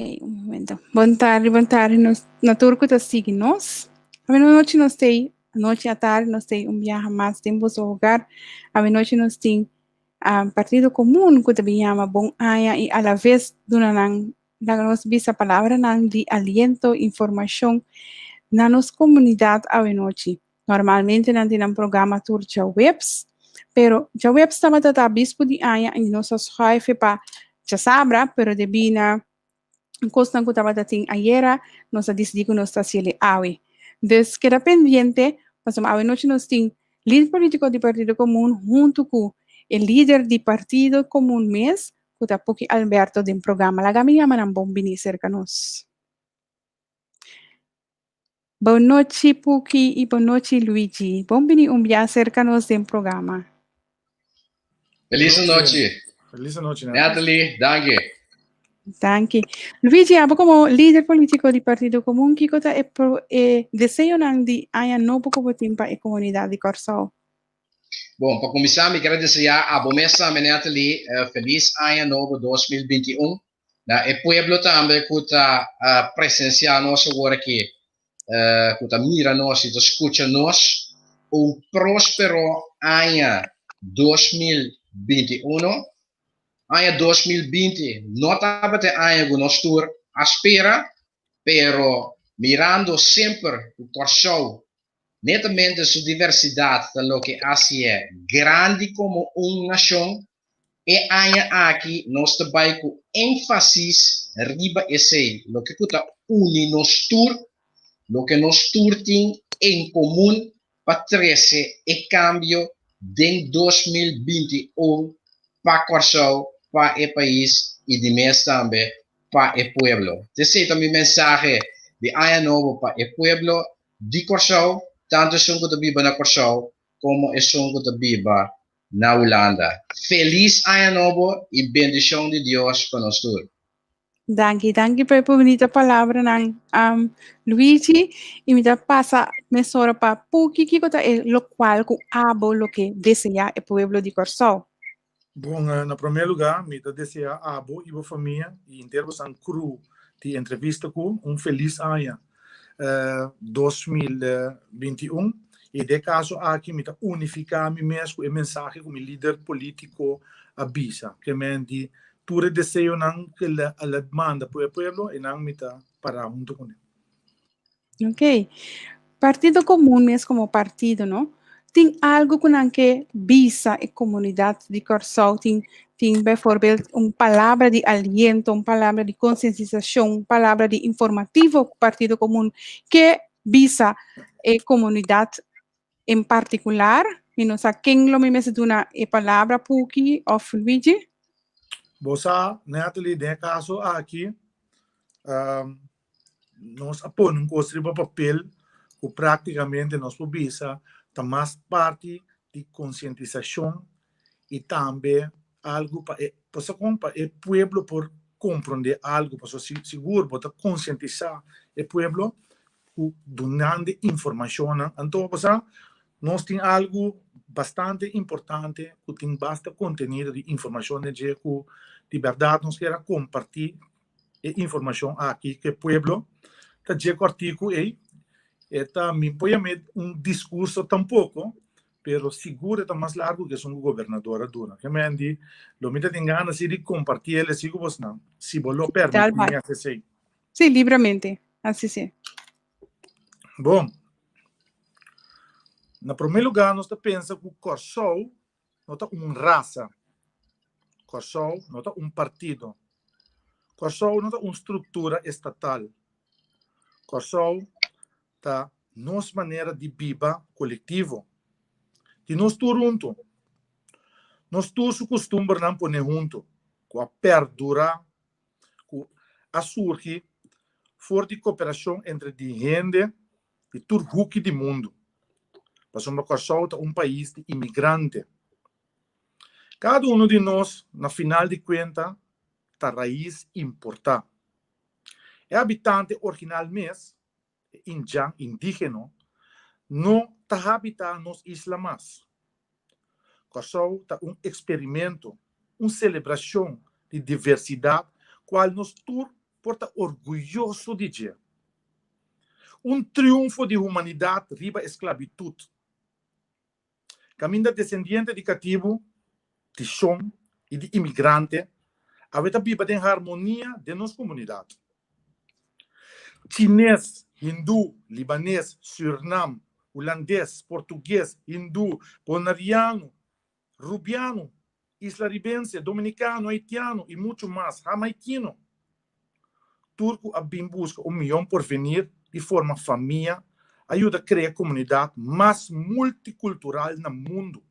Ok, un momento. Bon tardi, bon tardi nos, na tur ku ta sigui nos. Awenochi nos tei, anochi atardi nos tei un biaha mas den boso hogar. Awenochi nos tin um, Partido Komun ku ta bin yama bon aña i alaves duna nan laga nos bisa palabranan di aliento, informashon na nos komunidat awenochi. Normalmente nan tin nan programa tur djaweps, pero djaweps tabata ta bispu di aña i nos a schuife pa djasabra, pero debí na kosnan ku tabata tin ayera, nos a disidí ku nos ta hasiel awe. Dus keda pendiente, pasobra awe nochi nos tin lider polítiko di Partido Komun huntu ku e lider di Partido Komun mes, ku ta Puki Alberto den programa. Laga mi yama nan bon bini serka nos. Bon nochi Puki i bon nochi Luigi. Bon bini un bia serka nos den programa. Feliz nochi. Feliz nochi, Natalie. Danki. Danki. Luigi, abo komo lider polítiko di Partido Komun, kiko ta e, e deseonan di aña nobo ku bo tin pa e komunidat di Kòrsou? Bon, pa kuminsá mi kier a deseá abo mes tambe, Natalie, felis aña nobo 2021. Na e pueblo tambe ku ta presensiá nos awor aki, ku ta mira nos i ta skucha nos, un próspero aña 2021. Aña 2020 no tabata e aña ku nos tur a spera, pero mirando semper ku Kòrsou netamente su diversidat ta loke hasié grandi komo un nashon, E aña aki nos ta bai ku énfasis riba esei, loke ku ta uni nos tur, loke nos tur tin en komun pa trese e kambio den 2021 pa Kòrsou, pa e pais i di mes tambe pa e pueblo. Esei ta mi mensahe di aña nobo pa e pueblo di Kòrsou, tantu esun ku ta biba na Kòrsou komo esun ku ta biba na Hulanda. Felis aña nobo y bendicion di Dios pa nos tur. Danki, danki pa e bunita palabranan, um, Luigi. Y mi ta pasa mesora pa Puki, kiko ta e locual ku abo lo ke desea e pueblo di Kòrsou? Bon, eh, na promé lugá, mi ta deseá abo i bo famia i henter bosan crew di entrevista ku un felis aña. 2021 y den caso aki mi ta unifica mi mes cu e mensahe cu mi lider politico a bisa ke men di tur e deseonan cu el a manda pa e pueblo enan mi ta para hunto cune. Ok. Partido Komun mes komo partido no tin algu ku nan ke bisa e komunidat di Kòrsou tin tin bijvoorbeeld un palabra di aliento, un palabra di konsientisashon, un palabra di informativo ku Partido Komun ke bisa e komunidat en partikular. Mi no sa ken lo mi mester duna e palabra, Puki òf Luigi. Bo sa, Natalie, den e kaso aki, nos a pone un kos riba papel ku práktikamente nos por bisa ta mas parti di konsientisashon i tambe algu pa e pasobra kon pa e pueblo por komprondé algu pasobra si sigur bo ta konsientisá e pueblo ku dunando informashonnan anto bo sa nos tin algu bastante importante ku tin basta kontenido di informashon den dje ku di bèrdat nos kier a kompartí e informacion aki cu e pueblo ta dje cortico ey e ta mi por yam'e un discurso tampoco pero sigur e ta mas largo cu esun cu gobernador a duna ke men di lo mi ta tin gana si di comparti el esi cu bosnan si bo lo permiti mi haci esey. Si libremente haci si. Bon na prome lugar nos ta pensa cu Corsou no ta un rasa. Kòrsou no ta un partido. Kòrsou no ta un struktura estatal. Kòrsou ta nos manera di biba kolektivo. Di nos tur huntu. Nos tur su kustumbernan pone huntu, ku a perdurá, ku a surgi for di koperashon entre di hende di tur huki di mundu, pasobra Kòrsou ta un pais di imigrante. Kada unu di nos, na final di kuenta, ta rais importá. E habitante original mes, e indjan indígeno, no ta habitá nos isla mas. Kòrsou ta un eksperimento, un selebrashon di diversidat kual nos tur. por ta orguyoso di dje. Un triunfo di humanidat riba esklabitut. Kaminda desendiente di katibu, di shon i di imigrante awe ta biba den harmonia den nos komunidat. Chines, hindú, libanes, sürnam, hulandes, portugues, hindú, boneriano, rubiano, islaribense, dominikano, haitiano i muchu mas, hamaikino. Tur ku a bin buska un mion porvenir i forma famia a yuda krea komunidat mas multikultural na mundu.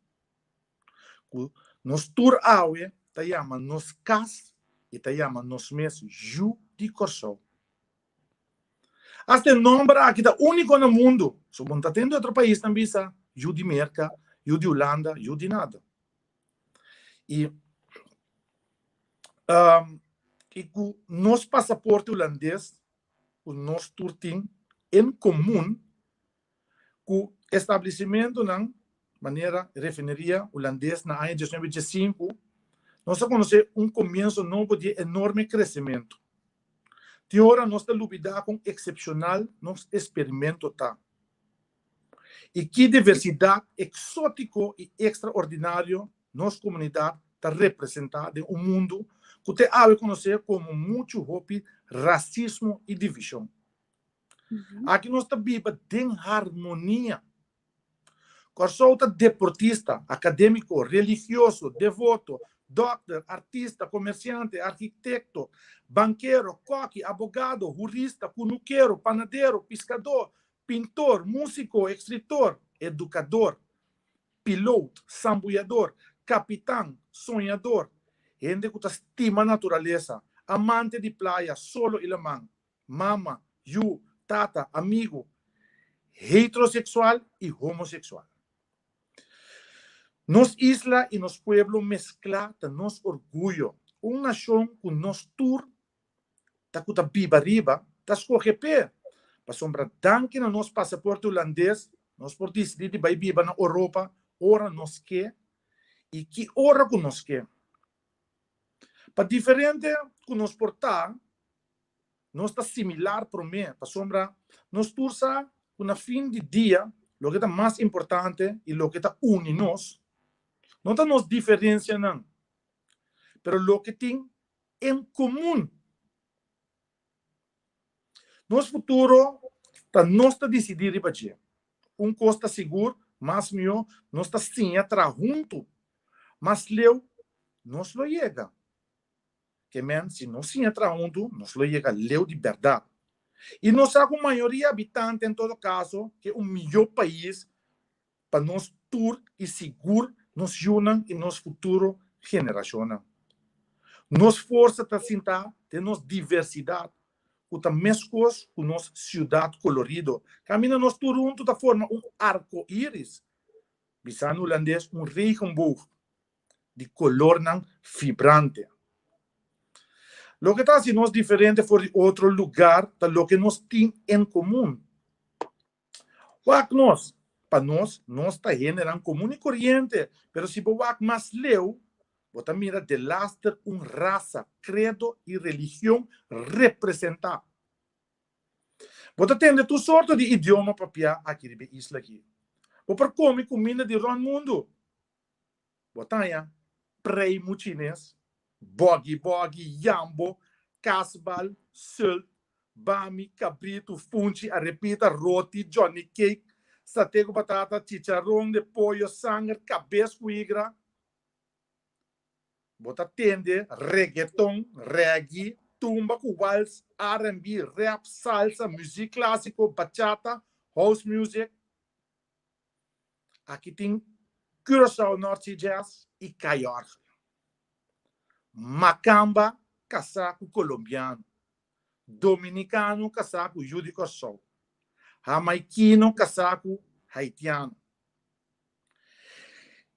Ku nos tur awe ta yama nos kas i ta yama nos mes Yu di Kòrsou. Asta e nòmber aki ta úniko na mundu. So bo no ta tende otro paisnan bisa yu di Merka, yu di Hulanda, yu di nada. I um, i ku nos pasaporte hulandes ku nos tur tin en komun ku establesimentonan manera refineria hulandes na aña 1905, nos a konosé un komienso nobo di e enorme kresementu. Tin ora nos ta lubidá kon eksepshonal nos esperimento ta i ki diversidat eksótiko i ekstraordinario nos komunidat ta representá den un mundu ku te awe konosé komo muchu hopi rasismo i divishon. Aki nos ta biba den harmonia. Kòrsou ta deportista, akadémiko, religioso, devoto, dòkter, artista, komersiante, arkitekto, bankero, kòki, abogado, hurista, kunukero, panadero, piskadó, pintor, músiko, eskritor, edukador, pilot, sambuyador, kapitan, soñador, hende ku ta stima naturalesa, amante di playa, solo i laman, mama, yu, tata, amigu, heteroseksual i homoseksual. Nos isla i nos pueblo mesklá ta nos orguyo, un nashon ku nos tur ta ku ta biba riba ta skohe p'e, pasobra danki na nos pasaporte hulandes nos por disidí di bai biba na Oropa ora nos ke i ki ora ku nos ke. Pa diferente ku nos por ta, Nos ta similar promé, pasobra nos tur sa ku na fin di dia loke ta mas importante i loke ta uni nos no ta nos diferensianan, pero loke tin en komun. Nos futuro ta nos ta disidí riba dje. Un kos ta sigur, mas mihó nos ta siña traha huntu, mas leu nos lo yega. Ke men, si nos siña traha huntu, nos lo yega leu di bèrdat. I nos sa ku mayoria habitante en todo kaso ke un mihó pais pa nos tur i sigur nos yunan i nos futuro generashonnan. Nos forsa ta sintá den nos diversidat ku ta meskos ku nos siudat kolorido, kaminda nos tur huntu ta forma un arko iris, bisa na hulandes un regenboog. di colornan vibrante. Loke ta haci nos diferente for di otro lugar ta loke nos tin en comun. Wak nos, pa nos, nos ta hendenan comun y coriente, pero si bo wak mas leu, bo ta mira delaster un rasa, credo y religion representa. Bo ta tende tur sorto di idioma papia aki riba e isla aki. Bo por come cuminda di rond mundo. Bo ta haña preimu chines, bògi bògi, yambo, kasbal, sult, bami, kabritu, funchi, arepita, roti, johnny cake, saté ku batata, chicharon de pollo, sanger, kabes ku igra. Bo ta tende reggaeton, reggae, tumba ku wals, R&B, rap, salsa, muzik klasiko, bachata, house music. Aki tin Curaçao North Sea Jazz i Kaiorgel. Makamba kasá ku kolombiano, dominikano kasá ku yu di Kòrsou, hamaikino kasá ku haitiano.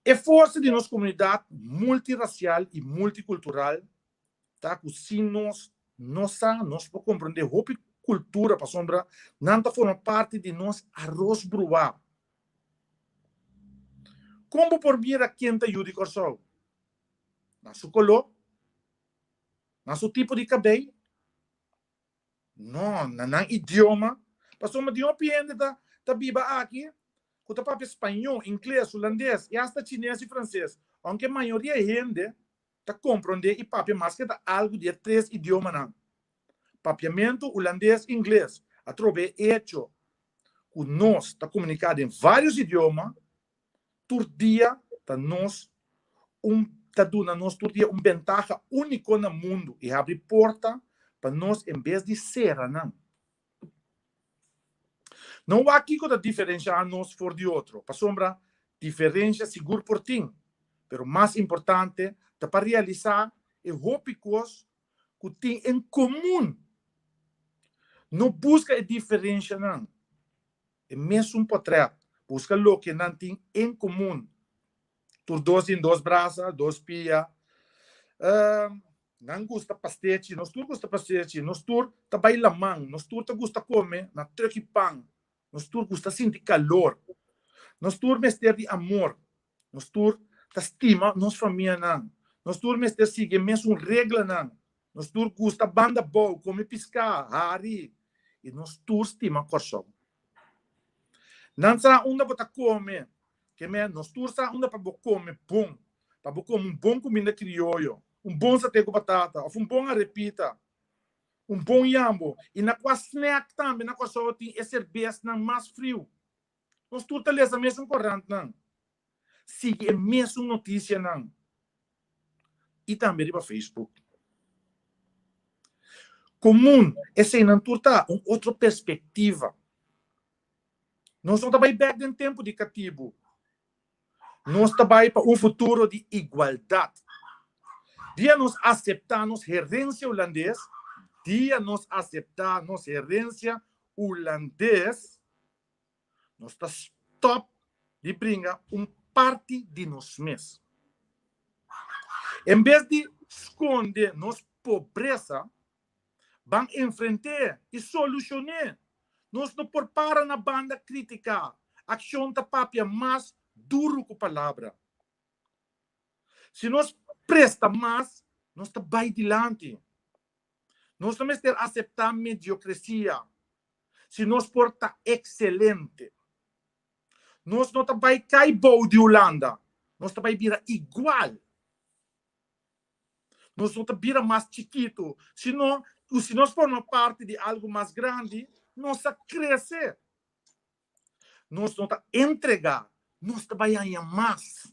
E forsa di nos komunidat multirasial i multikultural ta ku sin nos no sa nos por komprendé hopi kultura pasobra nan ta forma parti di nos aros bruá. Kon bo por mira ken ta yu di Kòrsou? Na su koló? Na su tipo di kabei? No, na nan idioma. Pasobra tin hopi hende ta ta biba aki ku ta papia spañó, ingles, hulandes i asta chines i franses. Ounke mayoria hende ta komprondé i papia maske ta algu di e tres idiomanan, papiamentu, hulandes, ingles. Atrobe e echo ku nos ta komuniká den vários idioma tur dia ta nos un ta duna nos tur dia un bentaha úniko na mundu i habri porta pa nos en bes di sera nan. No wak kiko ta diferenshá nos for di otro, pasobra diferensha sigur por tin, pero mas importante ta pa realisá e hopi kos ku tin en komun. No buska e diferenshanan. E mesun potrèt. Buska loke nan tin en komun. Tur dos tin dos brasa, dos pia. Nan gusta pastechi, nos tur gusta pastechi. Nos tur ta bai laman, nos tur ta gusta kome na trùk'i pan. Nos tur gusta sinti kalor. Nos tur mester di amor. Nos tur ta stima nos famianan. Nos tur mester sigui e mesun reglanan. Nos tur gusta banda bou, kome piská, hari. I nos tur stima Kòrsou. Nan sa unda bo ta kome. Ke men, nos tur sa unda pa bo kome bon. Pa bo kome un bon kuminda krioyo, un bon saté ku batata òf un bon arepita, un bon yambo. I na kua snack tambe na Kòrsou tin e serbesnan mas friu. Nos tur ta lesa mesun korantnan, sigui e mesun notisianan i tambe riba Facebook. Komun eseinan tur ta un otro perspektiva. Nos no ta bai bèk den tempu di katibu. Nos ta bai pa un futuro di igualdat. Dia nos aseptá nos herensia hulandes, dia nos aseptá nos herensia hulandes, Nos ta stòp di bringa un parti di nos mes. En bes di skonde nos pobresa, ban enfrent'é i solushon'é. Nos no por para na banda kritiká. Akshon ta papia mas duru ku palabra. Si nos presta mas, nos ta bai dilanti. Nos no mester aseptá mediokresia si nos por ta ekselente. Nos no ta bai kai bou di Hulanda, nos ta bai bira igual. Nos no ta bira mas chikitu, sino ku si nos forma parti di algu mas grandi, nos a krese. Nos no ta entregá, nos ta bai haña mas.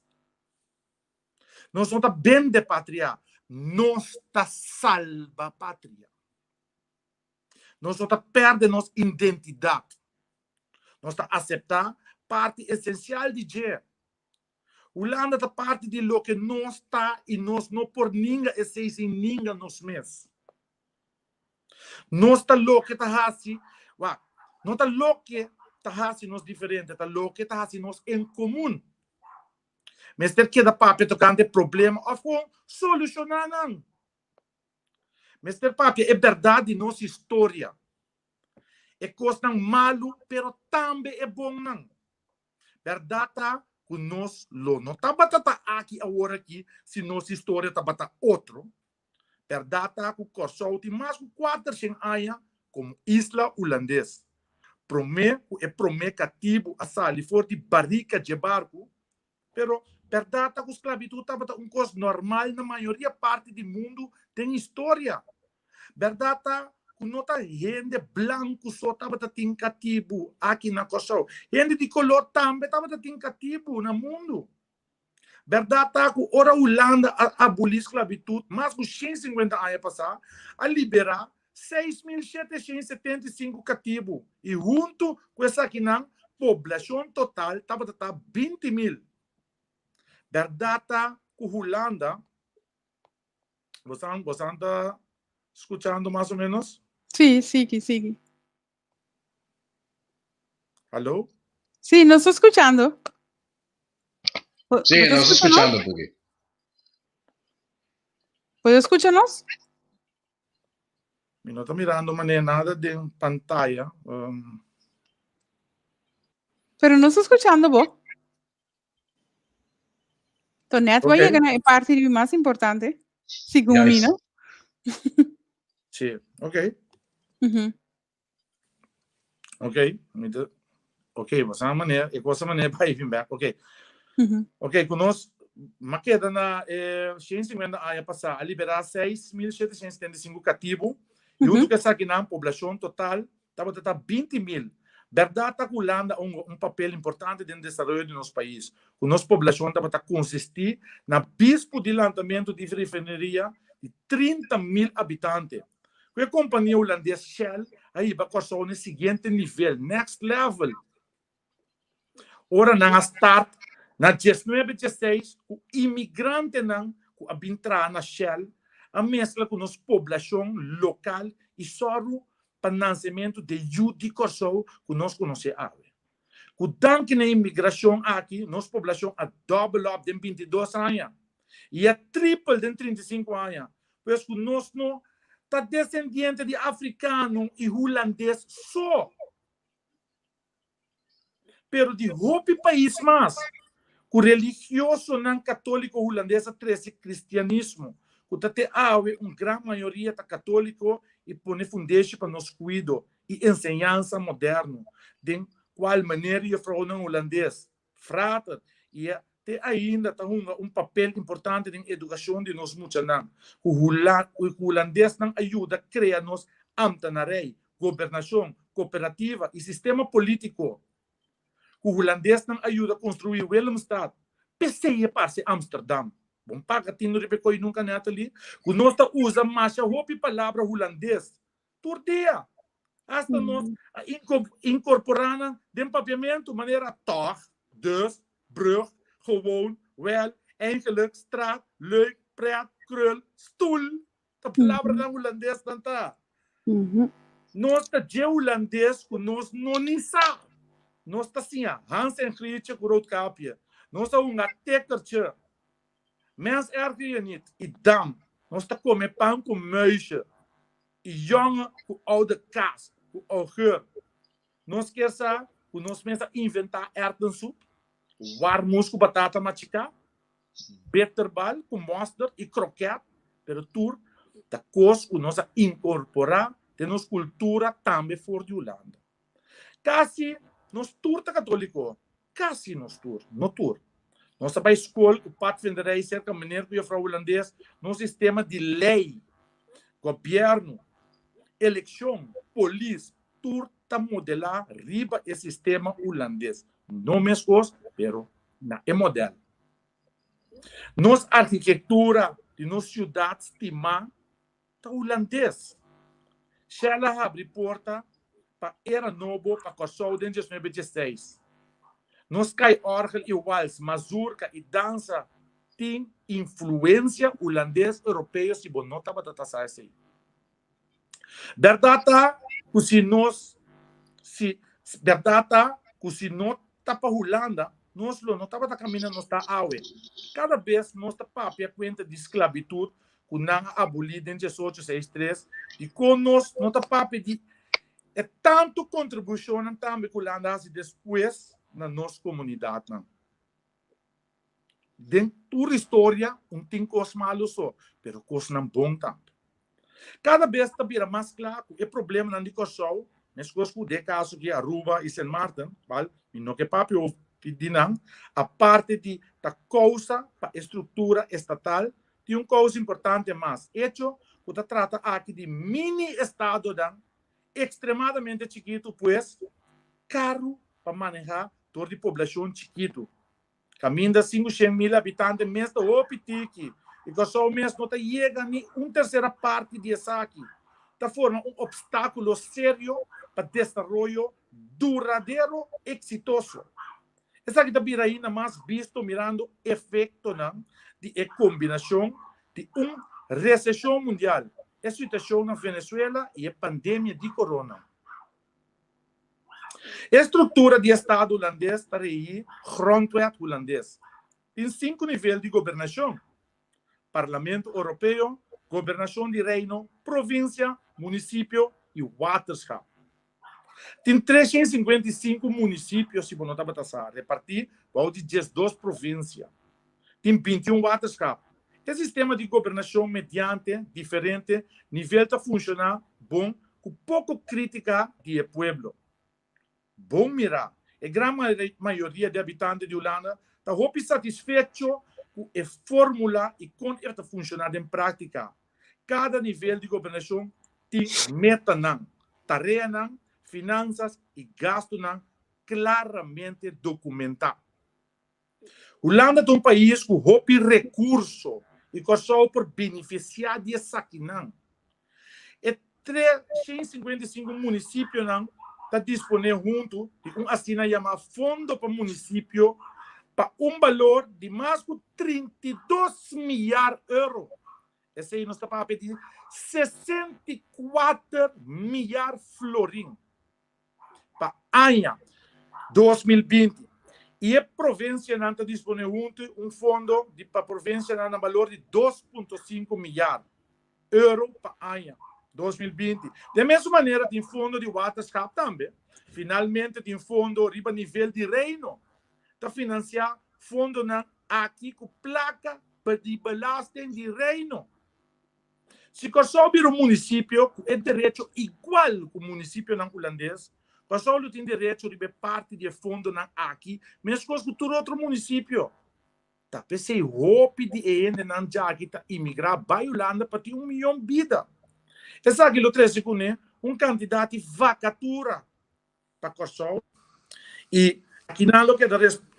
Nos no ta bende patria, nos ta salba patria. Nos no ta perde nos identidad. Nos ta acepta parti esencial di dje. Hulanda ta parti di loke nos ta y nos no por ninga esey sin ninga nos mes. Nos ta loke ta haci, wak, no ta loke ta haci nos diferente, ta loke ta haci nos en comun. Mester keda papia tokante problema òf kon solushoná nan. Mester papia e bèrdat di nos historia, e kosnan malu pero tambe e bonnan. Bèrdat ta ku nos lo no tabata ta aki aworakí si nos historia tabata otro. Bèrdat ta ku Kòrsou tin mas ku kuatershen aña komo isla hulandes. Promé ku e promé katibu a sali for di barika dje barku, pero bèrdat ta ku sklabitut tabata un kos normal na mayoria parti di mundu den historia. Bèrdat ta ku no ta hende blanku so tabata tin katibu aki na Kòrsou, hende di koló tambe tabata tin katibu na mundu. Bèrdat ta ku ora Hulanda a abolí sklabitut mas ku 150 aña pasá, a liberá 6775 katibu i huntu ku esakinan poblashon total tabata ta 20 mil. Bèrdat ta ku Hulanda, bosan ta skuchando mas o ménos? Sí, sigui, sigui. Aló? Sí, nos ta skuchando. Sí, nos ta skuchando, Puggy. Por skucha nos? Mi no ta mirando manera nada den pantaya. Pero nos ta skuchando bo. To net bo a yega na e parti di mas importante, segun mi, no? Sí, ok. Ok, mi ta, ok, bo sa manera, e cosa manera pa even back, ok. Ok, ku nos, ma keda na e 150 aña pasá, a liberá 6.775 katibu, i huntu ku esakinan poblashon total tabata ta 20.000. Bèrdat ta ku Hulanda a hunga un papel importante den desaroyo di nos pais, ku nos poblashon tabata konsistí na bispu di lantamentu di refineria di 30.000 abitante. Ku e kompania hulandes Shell a hiba Kòrsou na e siguiente nivel, next level. Ora nan a start na diesnuebe diesseis ku imigrantenan ku a bin traha na Shell a meskla ku nos poblashon lokal i sòru pa nansementu de yu di Kòrsou ku nos konosé awe. Ku danki na e imigrashon aki nos poblashon a dòbel òp den 22 aña i a tripel den 35 aña. Pues ku nos no ta desendiente di afrikano i hulandes so, pero di hopi pais mas ku religiosonan katóliko hulandes a trese kristianismo, ku ta te awe un gran mayoria ta katóliko i pone fundeshi pa nos kuido i enseñansa moderno, den kual manera yefrounan hulandes frater i a te ainda ta hunga un papel importante den edukashon di nos muchanan. Ku hulandesnan a yuda krea nos amtanarei, gobernashon, kooperativa i sistema polítiko. Ku hulandesnan a yuda konstruí Willemstad, p'esei e parse Amsterdam. Bon paga tinu riba e koi nunka, Natalie, ku nos ta usa masha hopi palabra hulandes Tur dia. Asta nos a incorporá nan den papiamentu manera tòg, dus, brug, gewoon, wèl, eigenlijk, straat, leuk, pret, krul, stul. Ta palabranan hulandes nan ta. Nos ta dje hulandes ku nos no ni sa. Nos ta siña Hans en Grietje ku Roodkapje. Nos a hunga tikkertje. Mens erger je niet i dam. Nos ta kome pan ku muisje i yonge ku oude kaas ku augurk. Nos kier sa ku nos mes a inventá erwtensoep, warmus ku batata machiká, bitterbal ku mosterd i kroket, pero tur ta kos ku nos a inkorporá den nos kultura tambe for di Hulanda. Kasi nos tur ta katoliko. Kasi nos tur, no tur. Nos a bai skol ku padvinderij serka meneer ku juffrouw hulandes. Nos sistema di lei, gobièrnu, elekshon, polis, tur ta modelá riba e sistema hulandes. No meskos, pero na e modèl. Nos arkitektura di nos siudat stimá ta hulandes. Shell a habri porta pa era nobo pa Kòrsou den 1916. Nos kai òrgel i wals, mazurka i dansa tin influensia hulandes europeo si bo no tabata ta sa esei. Bèrdat ta ku si nos si bèrdat ta ku si no ta pa Hulanda nos lo no tabata kaminda nos ta awe. Kada bes nos ta papia kuenta di sklabitut ku nan a abolí den 1863, dikon nos no ta papia di e tantu kontribushonnan tambe ku Hulanda a hasi despues na nos komunidatnan? Den tur historia un tin kos malu so, pero kosnan bon tambe. Kada bes ta bira mas kla ku e problemanan di Kòrsou, meskos ku den kaso di Aruba i Sint Maarten, kual mi no ke papia hopi di nan, aparte di ta kousa pa e struktura estatal, tin un kousa importante mas, echo ku ta trata aki di mini-estadonan ekstremadamente chikitu, pues karu pa manehá dor di poblashon chikitu. Kaminda 500.000 habitante mes ta hopi tiki i Kòrsou mes no ta yega ni un tersera parti di esaki, ta forma un opstákulo serio pa desaroyo duradero eksitoso. Esaki ta bira ainda mas bisto mirando efektonan di e kombinashon di un reseshon mundial, e situashon na Venezuela i e pandemia di corona. E struktura di estado hulandes ta reí Grondwet Hulandes. Tin sinku nivel di gobernashon, Parlamento Oropeo, Gobernashon di Reino, Provinsia, Munisipio i Waterschap. Tin 355 munisipio, si bo no tabata sa, repartí bou di 12 provinsia. Tin 21 waterschap. E sistema di gobernashon mediante diferente nivel ta funshoná bon. ku poko krítika di e pueblo. Bon mirá, e gran mayoria di habitante di Hulanda ta hopi satisfecho ku e fórmula i kon e ta funshoná den práktika. Kada nivel di gobernashon tin metanan, tareanan, finansas i gastunan klaramente dokumentá. Hulanda ta un pais ku hopi rekurso i Kòrsou por benefisiá di esakinan. E 355 munisipionan ta disponé huntu di un asina yamá Fondo pa Munisipio pa un balor di mas ku 32 miar euro. Esei nos ta papia di 64 miar florin. Pa aña 2020 i e provinsianan ta disponé huntu un fondo di pa provinsianan na balor di 2.5 miar euro pa aña 2020. Den mesun manera tin fondo di waterschap tambe. Finalmente tin fondo riba nivel di Reino. Ta finansiá fondonan aki ku plaka di belasting di Reino. Si Kòrsou bira un munisipio ku e derecho igual ku munisipionan hulandes, Kòrsou lo tin derecho riba e parti di e fondonan aki meskos ku tur otro munisipio. Ta p'esei hopi di e hendenan djaki ta imigrá bai Hulanda pa tin un mihó bida. Esaki lo trese kuné un kantidat di vakatura pa Kòrsou i akinan lo keda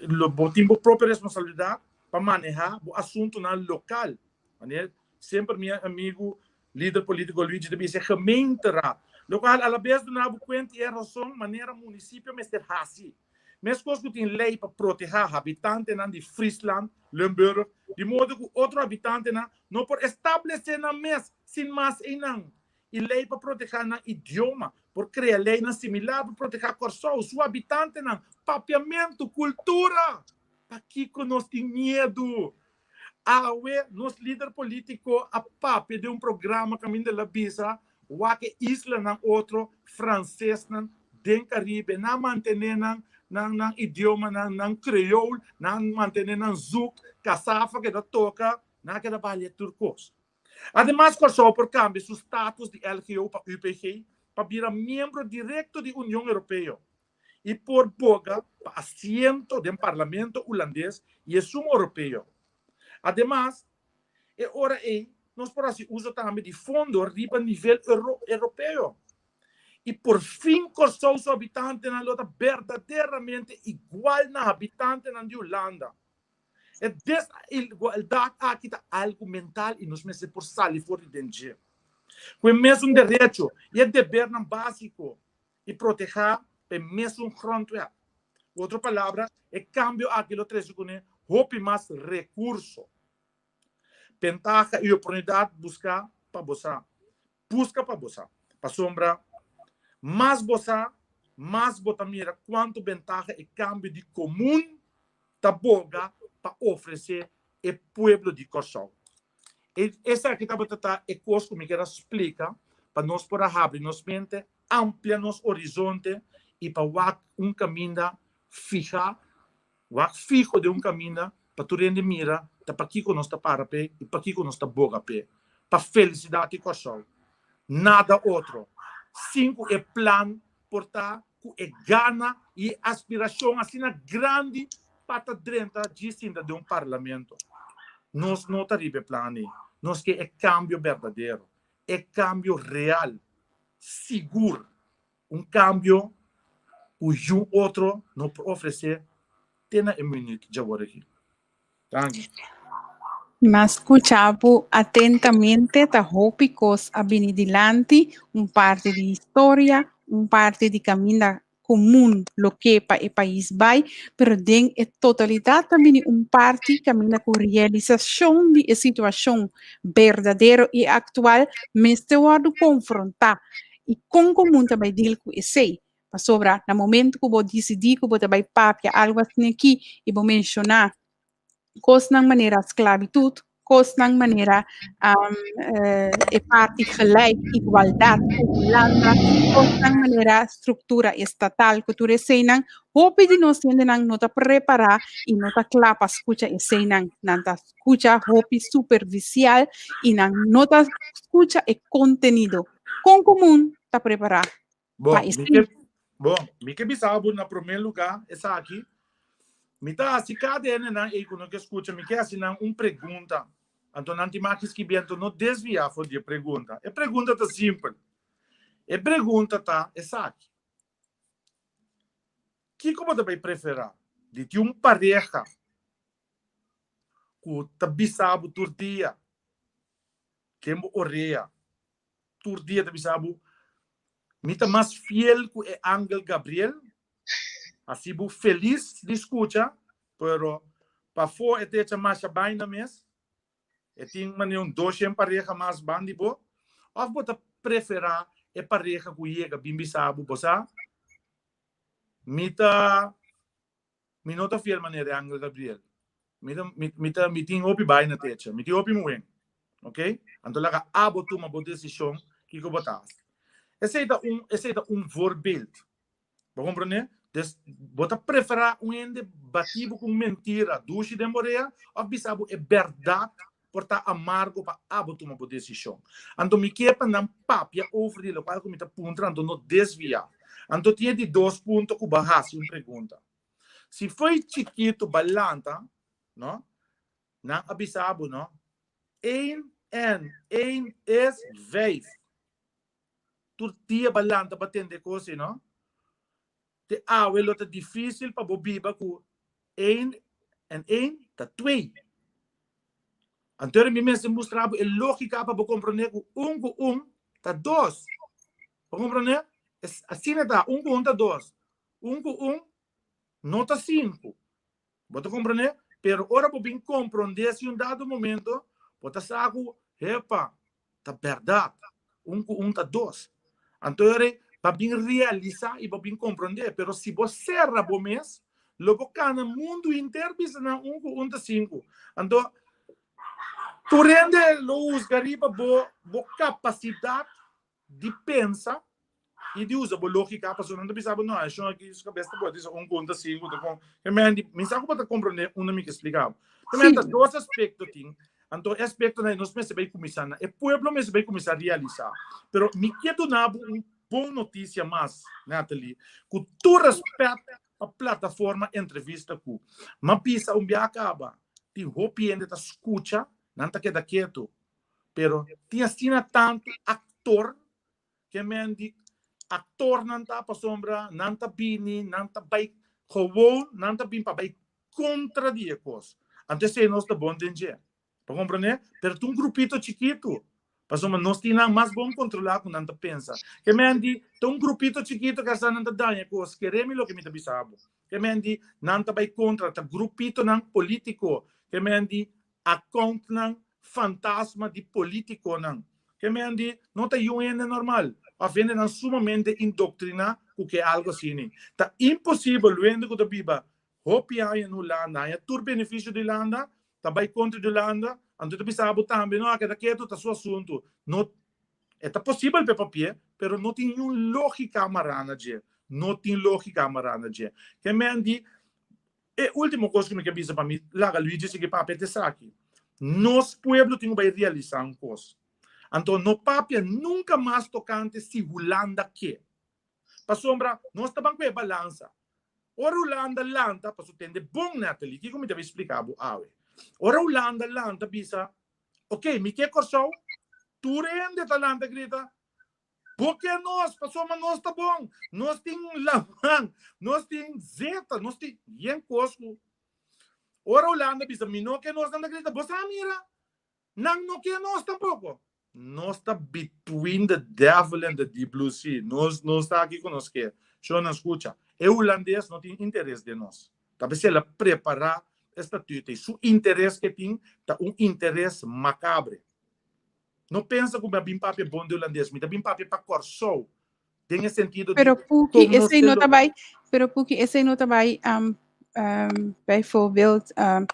lo bo tin bo propio responsabilidat pa manehá bo asuntunan lokal. Manera semper mi amigu lider polítiko Luigi ta bisa gemeenteraad, lokual alabes duna bo kuenta i e rason manera munisipio mester hasi. Meskos ku tin lei pa protehá habitantenan di Friesland, Limburg, di modo ku otro habitantenan no por establesé nan mes sin mas einan. I lei pa protehá nan idioma. Por krea leinan similar pa protehá Kòrsou, su habitantenan, papiamentu, kultura. Pakiko nos tin miedu? Awe nos lider polítiko a papia den un programa kaminda el a bisa wak e islanan otro fransesnan den Karibe nan a mantené nan nan nan idiomanan, nan kreol, nan a mantené nan zoek, kasafa keda toka, nan a keda balia tur kos. Ademas Kòrsou por kambia su status di LGO pa UPG pa bira miembro direkto di Union Europeo i por boga pa asiento den Parlamento Hulandes i esun Europeo. Ademas, e ora ei nos por hasi uso tambe di fondo riba nivel Europeo. I por fin Kòrsou su habitantenan lo ta berdaderamente igual na habitantenan di Hulanda. E desigualdat aki ta algu mental i nos mester por sali for di den dje. Ku e mesun derecho i e debernan básiko i protehá pa e mesun grondwet. Ku otro palabra, e kambio aki lo trese kuné hopi mas rekurso. Bentaha i oportunidat buská pa bo sa. Buska pa bo sa. Pasobra mas bo sa, mas bo ta mira kuantu bentaha e kambio di komun ta boga pa ofresé e pueblo di Kòrsou. E esaki tabata ta e kos ku mi kier a splika pa nos por a habri nos mente, amplia nos horizonte i pa wak un kaminda fihá Wak fiho den un kaminda pa tur hende mira ta pakiko nos ta para p'e i pakiko nos ta boga p'e. Pa felisidat di Kòrsou. Nada otro. Sin ku e plan por ta ku e gana i e aspirashon asina grandi pa ta drenta djis sinta den un parlamento. Nos no ta riba e plan ei. Nos ke e kambio berdadero. E kambio real. Sigur. Un kambio ku yun otro no por ofresé te na e minüt djawor aki. Danki. Mi a skucha bo atentamente, ta hopi kos a bini dilanti, un parti di historia, un parti di kaminda komun loke pa e pais bai, pero den e totalidat ta bini un parti kaminda ku realisashon di e situashon berdadero i aktual mester wòrdu konfrontá. I kon komun ta bai deal ku esei? Pasobra na momento ku bo disidí ku bo ta bai papia algu asina aki i bo menshoná kosnan manera sklabitut, kosnan manera e parti gelijk, igualdat ku Hulanda, kosnan manera struktura estatal ku tur eseinan, hopi di nos hendenan no ta prepará i no ta kla pa skucha eseinan. Nan ta skucha hopi superfisial i nan no ta skucha e kontenido. Kon komun? ta prepará Bon, pa mi esei? ke, bon, mi ke bisa bo na promé lugá esaki. Mi ta hasi kada hendenan ei ku no ke skucha, mi ke hasi nan un pregunta. Anto nan tin maki skibi, anto no desviá for di e pregunta. E pregunta ta simpel. E pregunta ta esaki. Kiko bo ta bai preferá? Di tin un pareha ku ta bisa bo tur dia den bo orea, tur dia ta bisa bo, Mi ta mas fiel ku e angel Gabriel, hasi bo felis di skucha, pero pafó e ta echa masha baina mes, e tin manera un doshen pareha mas ban di bo, òf bo ta preferá e pareha ku yega bin bisa bo, Bo sa, mi ta Mi no ta fiel manera e angel Gabriel. Mi ta, mi, mi ta, mi tin hopi baina techa. Mi tin hopi muhen. Ok? Anto laga abo tuma bo desishon kiko bo ta hasi. Esei ta un, esei ta un voorbeeld. Bo komprende? Dus bo ta preferá un hende bati bo ku un mentira dushi den bo rea òf bisa bo e bèrdat por ta amargo pa abo tuma bo desishon. Anto mi ke pa nan papia over di lokual ku mi ta puntra, anto no desviá. Anto tin e di dos punto ku bo a hasi un pregunta. Si fo'i chikitu bo a lanta, no, nan a bisa bo, no, een en een is vijf. Tur dia bo a lanta bo a tende e kos ei, no. Te awe lo ta difísil pa bo biba ku een en een ta twee. Anto mi mester mustra bo e lógika pa bo komprondé ku un ku un ta dos. Bo komprondé? Asina ta, un ku un ta dos. Un ku un no ta sinku. Bo ta komprondé? Pero ora bo bin komprondé si un dado momento, bo ta sa ku, hepa, ta bèrdat, un ku un ta dos. Anto e ora bo bin realisá i bo bin komprondé. Pero si bo sera bo mes, lo bo kana mundu henter bisa nan un ku un ta sinku. Anto tur hende lo husga riba bo bo kapasidat di pensa i di usa bo lógika, pasobra nan ta bisa bo, no, e shon aki su kabes ta bota i sa un ku un ta sinku ta kon. Ke men di, mi sa ku bo ta komprondé unda mi ke splika bo. Ke men ta dos aspekto tin, anto e aspektonan ei nos mester bai kuminsá na, e pueblo mester bai kuminsá realisá. Pero mi ke duna bo un bon notisia mas, Natalie, ku tur rèspèt pa plataforma entrevista ku m'a bisa un biaha kaba, tin hopi hende ta skucha, nan ta keda ketu. Pero tin asina tantu aktor ke men di aktornan ta pasobra nan ta bini, nan ta bai gewoon, nan ta bin pa bai kontra di e kos. Anto esei nos ta bon den dje. Bo komprendé? Pero ta un grupito chikitu. Pasobra nos tin nan mas bon kontrolá ku nan ta pensa. Ke men di ta un grupito chikitu ke asa nan ta daña e kos. Kere mi loke mi ta bisa bo. Ke men di nan ta bai kontra, ta grupitonan polítiko. Ke men di Accountnan fantasma di politiconan. Ke men di no ta yun hende normal of hendenan sumamente indoctrina cu ke algo asini. Ta imposibel un hende cu ta biba hopi aña na Hulanda, haña tur beneficio di Hulanda, ta bay contra di Hulanda, anto ta bisa bo tambe no a keda keto ta su asunto. No E ta posibel p'e papia, pero no tin niun logica mará na dje. No tin logica mará na dje. Ke men di E ultimo kos ku mi ke bisa pa mi laga Luigi sigui papia ta esaki, Nos pueblo tin ku bai realisá un kos. Anto no papia nunka mas tokante si Hulanda ke. Pasobra nos ta ban ku e balansa. Ora Hulanda lanta, pasobra tende bon Natalie, kiko mi ta bai splika bo awe. Ora Hulanda lanta bisa, ok, mi ke Kòrsou, tur hende ta lanta grita, Bo ke nos, pasobra nos ta bon. Nos tin laman, nos tin zeta, nos tin yen kos ku ora Hulanda bisa mi no ke nos, nan ta grita, bo sa mira, nan no ke nos tampoko. Nos ta between the devil and the deep blue sea. Nos no sa kiko nos ke. Shonnan skucha, e hulandes no tin interes den nos. Ta p'esei el a prepará e statuut ei. Su interes ke tin ta un interes makabre. No pensa ku mi a bin papia bon di hulandes, mi ta bin papia pa Kòrsou den e sentido di Pero Puki, kon nos esei te no ta logra. bai, pero Puki, esei no ta bai um, um, bijvoorbeeld um,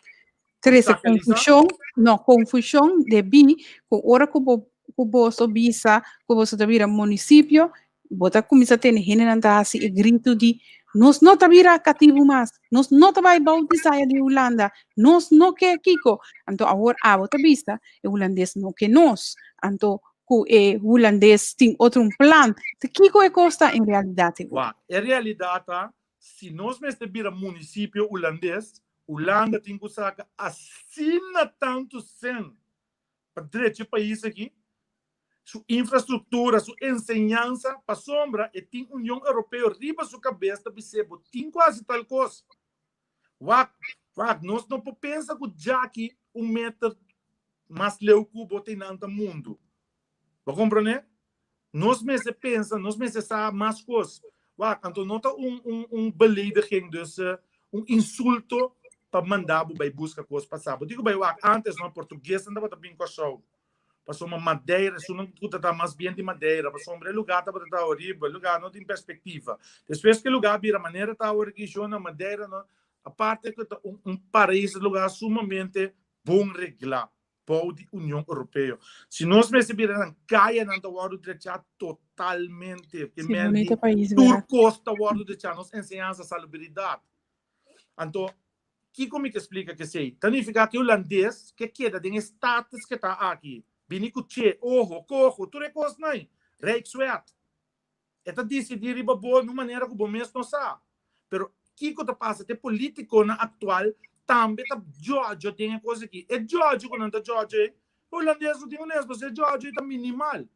trese Obstaculisa? confusion, no, confusion debí ku ora ku bo ku boso bisa ku boso ta bira municipio, bo ta kuminsá tene hendenan ta hasi e gritu di nos no ta bira katibu mas, nos no ta bai bou di saya di Hulanda, nos no ke kiko. Anto awor abo ta bisa e hulandes no ke nos. Anto. ku e hulandes tin otro un plan. Ta kiko e kos ta en realidat e Wak, e realidat ta, si nos mester bira munisipio hulandes, Hulanda tin ku saka asina tantu sen pa drecha e pais aki, su infrastruktura, su enseñansa, pasobra e tin Union Europeo riba su kabes ta bis'é bo tin ku hasi tal kos. Wak, wak, nos no por pensa ku djaki un meter mas leu ku bo ta einan ta mundu. Bo komprondé? Nos mester pensa, nos mester sa mas kos. Wak, anto no ta un, un, un belediging, dus un insulto pa manda bo bai buska kos pa sa. Bo tin ku bai wak, antes no, portuguesnan tabata bin Kòrsou. Pasobra Madeira, esunnan ku ta ta mas bien di Madeira, pasobra e lugá tabata ta horibel, e lugá no tin perspektiva. Despues ku e lugá bira manera ta awor aki, shon na Madeira no, aparte ku ta un, un paraíso, lugá sumamente bon reglá bou di Union Europeo. Si nos mester bira nan kayanan ta wòrdu drechá totalmente. Ke Sí, men di bonito pais, tur verdad? kos ta wòrdu drechá, nos enseñansa, salubridat. Anto, kiko mi ke splika ku esei? Ta nifiká ku e hulandes ke keda den e status ke ta aki, bini ku che, oho, koho, tur e kosnan ei, Rijkswet. E ta disidí riba bo na un manera ku bo mes no sa. Pero kiko ta pasa? Te politikonan aktual tambe ta djòdjo den e kos aki. E djòdjo ku nan ta djòdjo ei, hulandes no tin unes, pasobra e djòdjo ei ta minimal.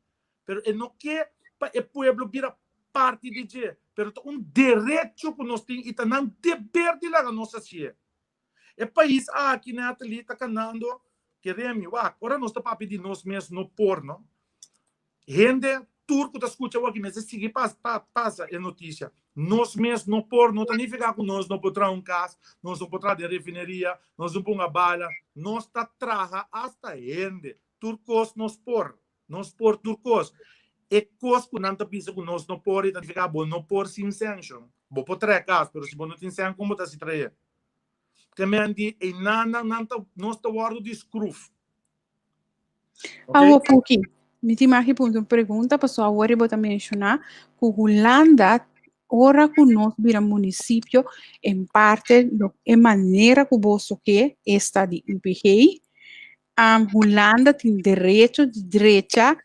Pero e no ke pa e pueblo bira parti di dje, pero ta un derecho ku nos tin i ta nan deber di laga nos hasié. E pais aki, Natalie, ta kanando, kere mi, wak, ora nos ta papia di nos mes no por, no? Hende tur ku ta skucha awor mester sigui pasa e notisia. Nos mes no por, no ta nifiká ku nos no por traha un kas, nos no por traha den refineria, nos no por hunga bala. Nos ta traha asta hende. Tur kos nos por. Nos por tur kos. E kos ku nan ta bisa ku nos no por i ta nifiká bo no por sin sèn. Bo por traha kas, pero si bo no tin sèn, kon bo ta hasi traha? Te men di einan nan ta, nos ta wòrdu di skruf. Awo Puki, mi tin mag di puntra un pregunta pasobra awor bo ta menshoná ku Hulanda ora ku nos bira munisipio en parte lo e manera ku boso ke esta di UPG, Hulanda tin derecho di drecha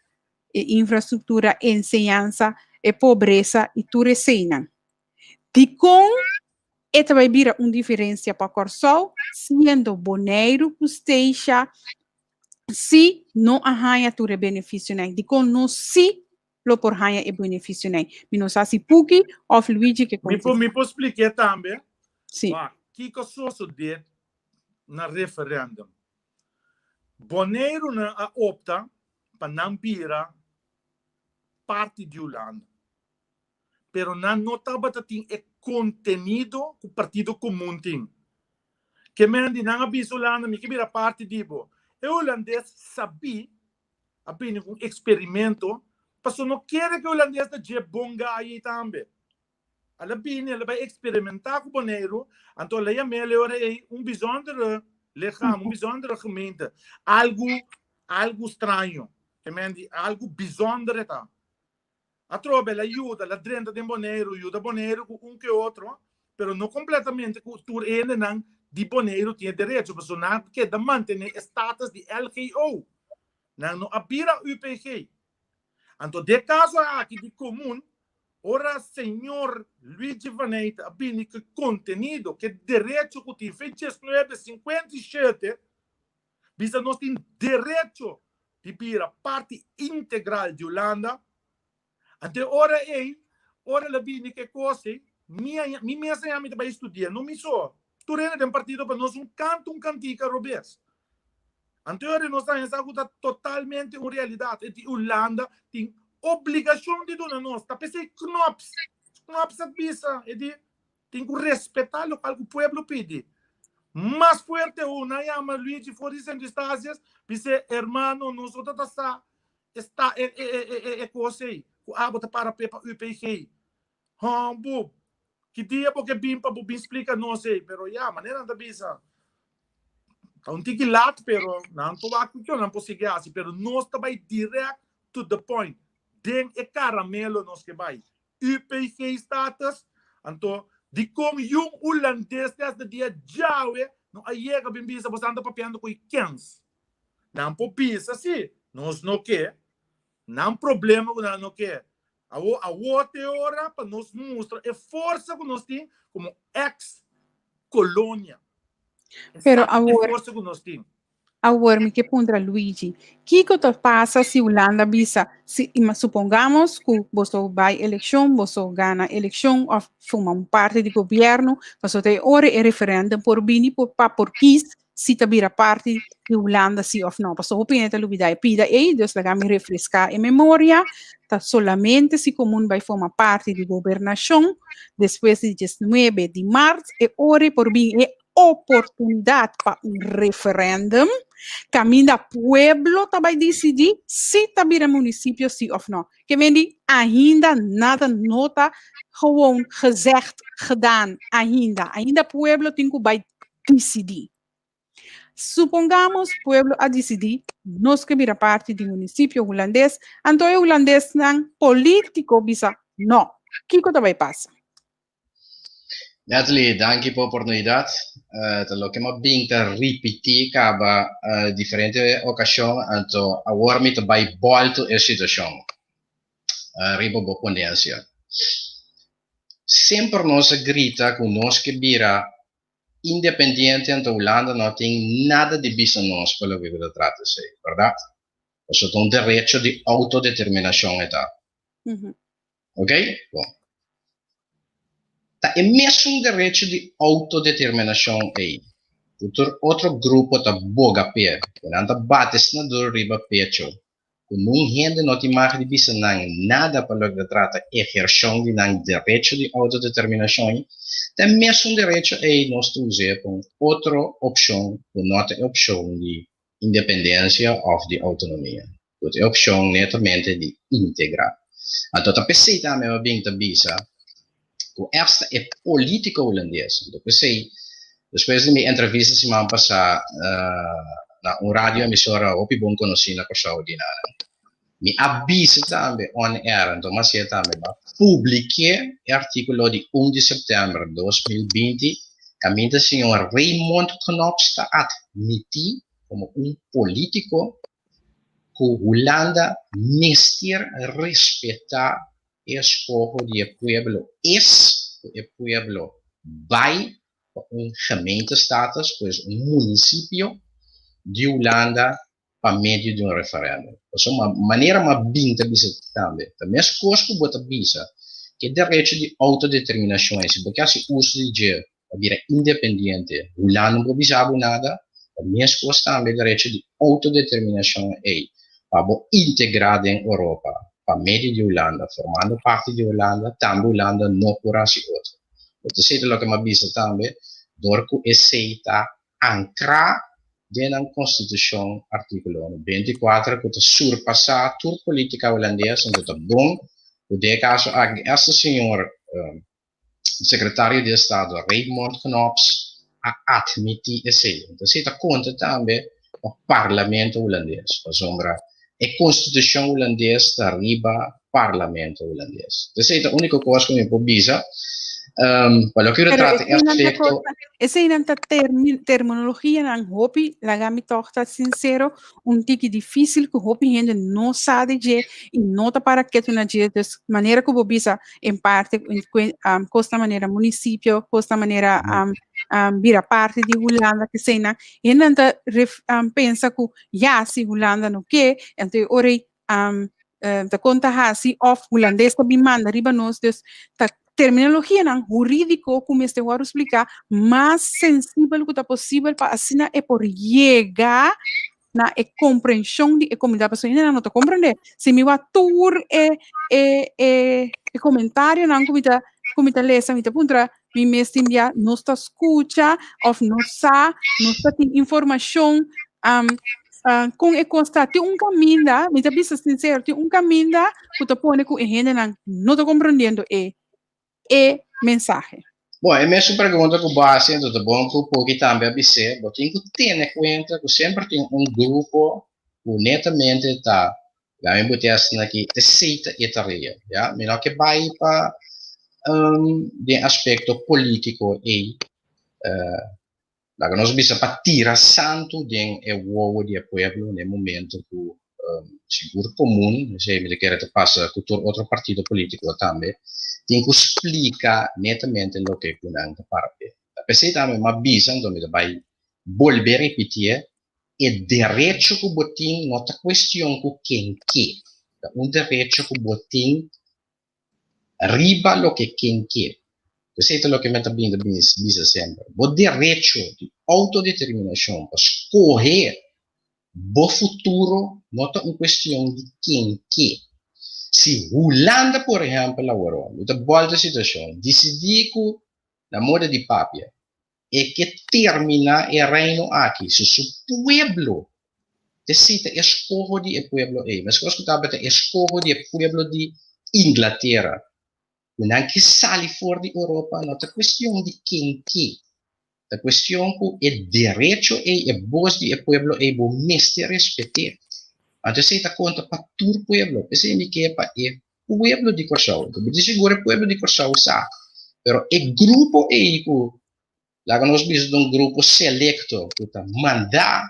e infrastruktura, enseñansa, e pobresa i tur eseinan. Dikon e ta bai bira un diferensia pa Kòrsou, siendo Boneiru ku Statia si no a haña tur e benefisionan? Dikon nos sí lo por haña e benefisionan? Mi no sa si Puki òf Luigi ke Mi por, kontestá. mi por splik'é tambe. Sí. Wak, kiko sosodé na referèndum? Boneirunan a opta pa nan bira parti di Hulanda. pero nan no tabata tin e kontenido ku Partido Komun tin. Ke men di nan a bisa Hulanda mi ke bira parti di bo. E hulandes sabí a bini ku un eksperimento pasobra no kere ku e hulandes ta dje bon gai ei tambe. Al a bini, al a bai eksperimentá ku Boneiru, anto al a yam'é e ora ei un bijzondere lichaam, un bijzondere gemeente. Algu, algu straño. Ke men di algu bijzondere ta. Atrobe el a yuda, el a drenta den Boneiru, yuda Boneiru ku un ke otro, pero no kompletamente ku tur e hendenan di Boneiru tin e derecho, pasobra nan a keda mantené e status di LGO. Nan no a bira UPG. Anto den e kaso aki di komun, ora señor Luigi van Eijten a bini ku e kontenido, ku e derecho ku tin fe 1957, Bisa nos tin derecho di bira parti integral di Hulanda. Anto e ora ei, ora el a bini ku e kos ei, mi a mi mes a mi ta bai studia, no mi so. Tur hende den partido pa nos un kanta un kantika robes. Anto e ora ei nos a haña sa ku ta totalmente un realidat. E di Hulanda tin obligashon di duna nos. Ta p'esei Knops, Knops a bisa, e di Tin ku respetá lokual ku pueblo pidi. Mas fuerte aun, nan yama Luigi for di Sint Eustatius, bis'é, Hermano, nos no ta ta sa esta e e e e e kos ei ku abo ta para p'e pa UPG. Hòmbu, ki dia bo ke bin pa bo bin splika nos ei? Pero ya, manera nan ta bisa, ta un tiki lat, pero nan por wak kiko nan por sigui hasi. Pero nos ta bai direct to the point. Den e karamelo nos ke bai. UPG status, anto dikon yun hulandes te hasta dia djawe no a yega bin bisa boso anda papiando ku e kens? Nan por bisa si, nos no ke. Nan problema ku nan no ke. Awo awo te ora pa nos mustra e forsa ku nos tin komo ex kolonia. Pero Esaki ta e awor forsa ku nos tin. Awor mi ke puntra Luigi, kiko ta pasa si Hulanda bisa, si supongamos ku boso bai elekshon, boso gana elekshon òf forma un parti di gobièrnu, pasobra ta e ora e referèndum por bini por pa por kis si ta bira parti di Hulanda si òf no. Pasobra hopi hende ta lubidá e pida ei, dus laga mi refreská e memoria, ta solamente si komun bai forma parti di gobernashon despues di diesnuebe di mart e ora ei por bini e oportunidat pa un referèndum kaminda pueblo ta bai disidí si ta bira munisipio si òf no. Ke men di ainda nada no ta gewoon gezegd, gedaan, ainda. Ainda pueblo tin ku bai disidí. Supongamos pueblo a disidí nos ke bira parti di munisipio hulandes, anto e hulandesnan polítiko bisa no. Kiko ta bai pasa? Natalie, danki pa oportunidat. Ta loke mi a bin ta ripití kaba diferente okashon, anto awor mi ta bai bòltu e situashon riba bo ponensia. Semper nos a grita ku nos ke bira independiente, anto Hulanda no tin nada di bisa nos pa loke ku ta trata esei, bèrdat? Pasobra ta un derecho di outodeterminashon e ta. Ok? Bon. Ta e mesun derecho di outodeterminashon ei ku tur otro grupo ta boga p'e, ku nan ta bate asina duru riba pecho, ku nun hende no tin mag di bisa nan nada pa loke ta trata ehershon di nan derecho di outodeterminashon ei, ta e mesun derecho ei nos ta us'é pa un otro opshon ku no ta e opshon di independensia òf di outonomia. Ku ta e opshon netamente di integrá. Anto ta p'esei tambe mi a bin ta bisa ku esta e polítiko hulandes. Anto p'esei despues di mi entrevista siman pasá na un radio emisora hopi bon konosí na Kòrsou di nan, mi a bisa tambe on air, anto mi a hasié tambe, mi a publik'é e artíkulo di un di sèptèmber 2020 kaminda señor Raymond Knops ta atmití komo un polítiko ku Hulanda mester respetá e eskoho di e pueblo es ku e pueblo bai pa un gemeentestatus, pues un munisipio di Hulanda pa medio di un referendum. Pasobra manera m'a bin ta bisa tambe, ta meskos ku bo ta bisa ku e derecho di outodeterminashon ei, si bo ke hasi uso di dje pa bira independiente, Hulanda no por bisa bo nada, ta meskos tambe derecho di outodeterminashon ei pa bo integrá den Europa pa medio di Hulanda, formando parti di Hulanda, tambe Hulanda no por hasi otro. Bo ta seta loke mi a bisa tambe, dor ku esei ta ankrá den nan konstitushon artíkulo 24 ku ta surpasá tur polítika hulandes, anto ta bon ku den e kaso aki esta señor Sekretario di Estado Raymond Knops a atmití esei. Anto esei ta konta tambe pa Parlamento Hulandes, pasobra e Konstitushon Hulandes ta riba Parlamento Hulandes. Esei ta úniko kos ku mi por bisa. Pa loke ta trata e aspekto. Eseinan ta terminologianan hopi, laga mi tòg ta sinsero, un tiki difícil ku hopi hende no sa di dje i no ta para ketu na dje. Dus manera ku bo bisa en parte um, kos ta manera munisipio, kos ta manera um, um, bira parti di Hulanda, keseina. Hendenan ta ref, um, pensa ku ya si Hulanda no ke, anto e ora ei um, ta kon ta hasi òf hulandes ta bin manda riba nos. Dus ta terminologianan hurídiko ku mester wòrdu spliká mas sensibel ku ta posibel pa asina e por yega na e komprenshon di e komunidat pasobra hendenan no ta komprendé. Si mi wak tur e e e e komentarionan ku mi ta ku mi ta lesa mi ta puntra mi mes tin bia nos ta skucha òf nos sa nos ta tin informashon kon e kos ta. Tin un kaminda mi ta bisa sinsero tin un kaminda ku ta pone ku e hendenan no ta komprendiendo e e mensahe. Bon, e mesun pregunta ku bo a hasi, enton ta bon ku Poki tambe a bis'é, bo tin ku tene kuenta ku semper tin un grupo ku netamente ta laga mi bot'é asina aki, esei ta e tarea, ya. Mi no ke bai pa den aspekto polítiko ei, laga nos bisa pa tira santu den e wowo di e pueblo na e momento ku. sigur komun, esei mi ta kere ta pasa ku tur otro partido polítiko tambe, tin ku splika netamente loke ku nan ta para p'e. Ta p'esei tambe mi a bisa, anto mi ta bai bolbe ripitié, e derecho ku bo tin no ta kuestion ku ken ke, ta un derecho ku bo tin riba loke ken ke. Esei ta loke mi ta bin ta bisa semper. Bo derecho di outodeterminashon pa skohe bo futuro no ta un kuestion di ken ke. Si Hulanda por ehèmpel awor, mi ta bòlta situashon, disidí ku na moda di papia e ke terminá e reino aki si su pueblo te sita e skoho di e pueblo ei, meskos ku tabata e skoho di e pueblo di Inglatera, ku nan ke sali for di Europa, no ta kuestion di ken ke, ta kuestion ku e derecho ei, e bos di e pueblo ei bo mester respet'é. Anto esei ta konta pa tur pueblo, p'esei mi ke pa e pueblo di Kòrsou. Di sigur e pueblo di Kòrsou sa, pero e grupo ei ku laga nos bisa ta un grupo selekto ku ta mandá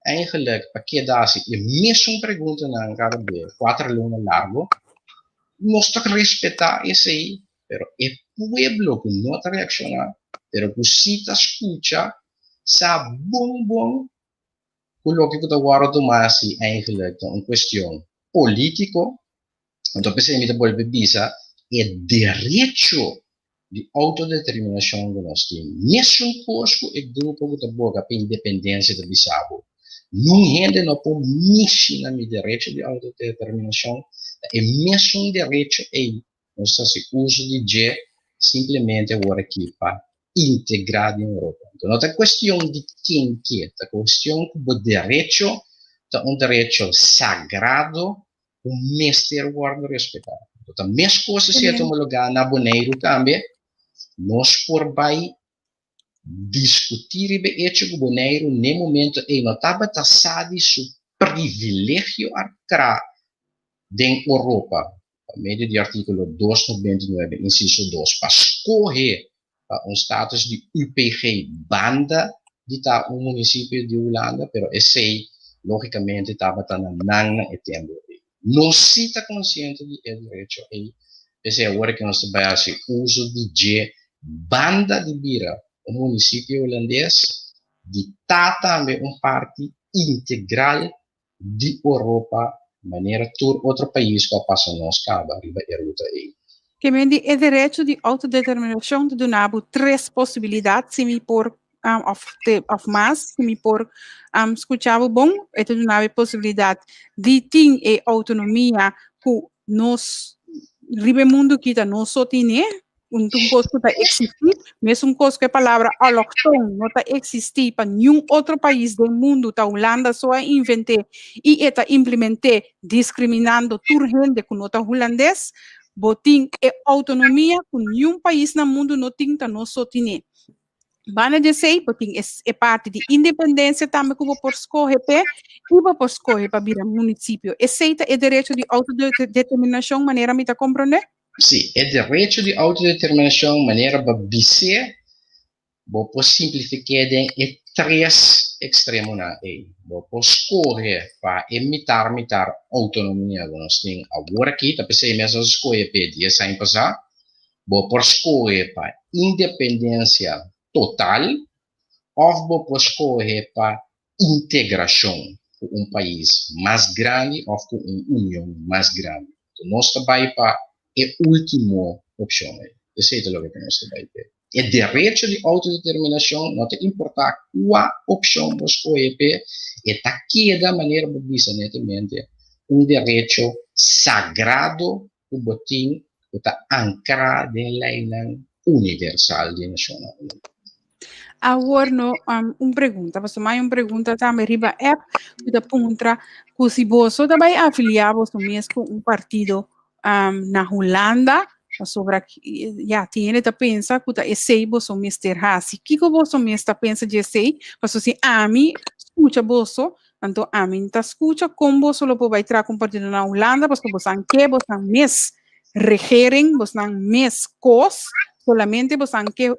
eigenlijk pa keda hasi e mesun preguntanan kada be kuater luna largo, nos ta respetá esei, pero e pueblo ku no ta reakshoná, pero ku si ta skucha, sa bon bon ku loke ku ta wòrdu tumá hasi eigenlijk ta un kuestion polítiko. Anto p'esei mi ta bolbe bisa e derecho di outodeterminashon ku nos tin. Mesun kos ku e grupo ku ta boga pa independensia ta bisa bo, Nun hende no por mishi na mi derecho di outodeterminashon. Ta e mesun derecho ei nos ta hasi uso di dje simplemente awor aki pa integrá den Europa. Anto no ta kuestion di ken ke, ta kuestion ku bo derecho ta un derecho sagrado ku mester wòrdu respetá. Anto ta meskos si e tuma lugá na Boneiru tambe, nos por bai diskutí riba e echo ku Boneiru n'e momento ei no tabata sa di su privilegio arkrá den Oropa pa medio di artíkulo 299 insiso 2 pa skohe pa un status di UPG banda di ta un munisipio di Hulanda, pero esei lógikamente tabata na nan na e tempu ei. Nos si ta konsiente di e derecho ei, p'esei awor ke nos ta bai hasi uso di dje banda di bira un munisipio hulandes, di ta tambe un parti integral di Oropa manera tur otro pais ku a pasa nos kaba riba e ruta ei. Ke men di e derecho di outodeterminashon ta duna bo tres posibilidat si mi por òf te òf mas si mi por skucha bo bon e ta duna bo e posibilidat di tin e outonomia ku nos riba e mundu aki ta nos so tine Un un kos ku ta eksistí, mesun kos ku e palabra allochtoon no ta eksistí pa niun otro pais den mundu, ta Hulanda so a invent'é i e ta implement'é diskriminando tur hende ku no ta hulandes. Bo tin e outonomia ku niun pais na mundu no tin, ta nos so tin'é. Banda di esei, bo tin e parti di independensia tambe ku bo por skohe p'e i bo por skohe pa bira munisipio. Esei ta e derecho di outodeterminashon manera mi ta komprondé? Sí, e derecho di outodeterminashon manera bo bis'é, bo por simplifik'é den e tres ekstremonan ei. Bo por skohe pa e mitar mitar outonomia ku nos tin awor aki, ta p'esei mes nos a skohe p'e dies aña pasá. Bo por skohe pa independensia total òf bo por skohe pa integrashon ku un pais mas grandi òf ku un union mas grandi. Enton nos ta bai pa e último opshon ei. Esei ta loke ku nos ta bai p'e. E derecho di outodeterminashon no ta importá kua opshon bo skohe p'e, e ta keda, manera bo bisa netamente, un derecho sagrado ku bo tin ku ta ankrá den leinan universal di Nashonnan Uní. Awor no un pregunta, pasobra mai un pregunta tambe riba app ku ta puntra ku si boso ta bai afiliá boso mes ku un partido na Hulanda, pasobra ya tin hende ta pensa ku ta esei boso mester hasi. Kiko boso mes ta pensa di esei? Pasobra si ami skucha boso, anto ami ta skucha kon boso lo por bai traha ku un partido na Hulanda, pasobra boso ke boso mes regering, boso mes kos, solamente boso ke.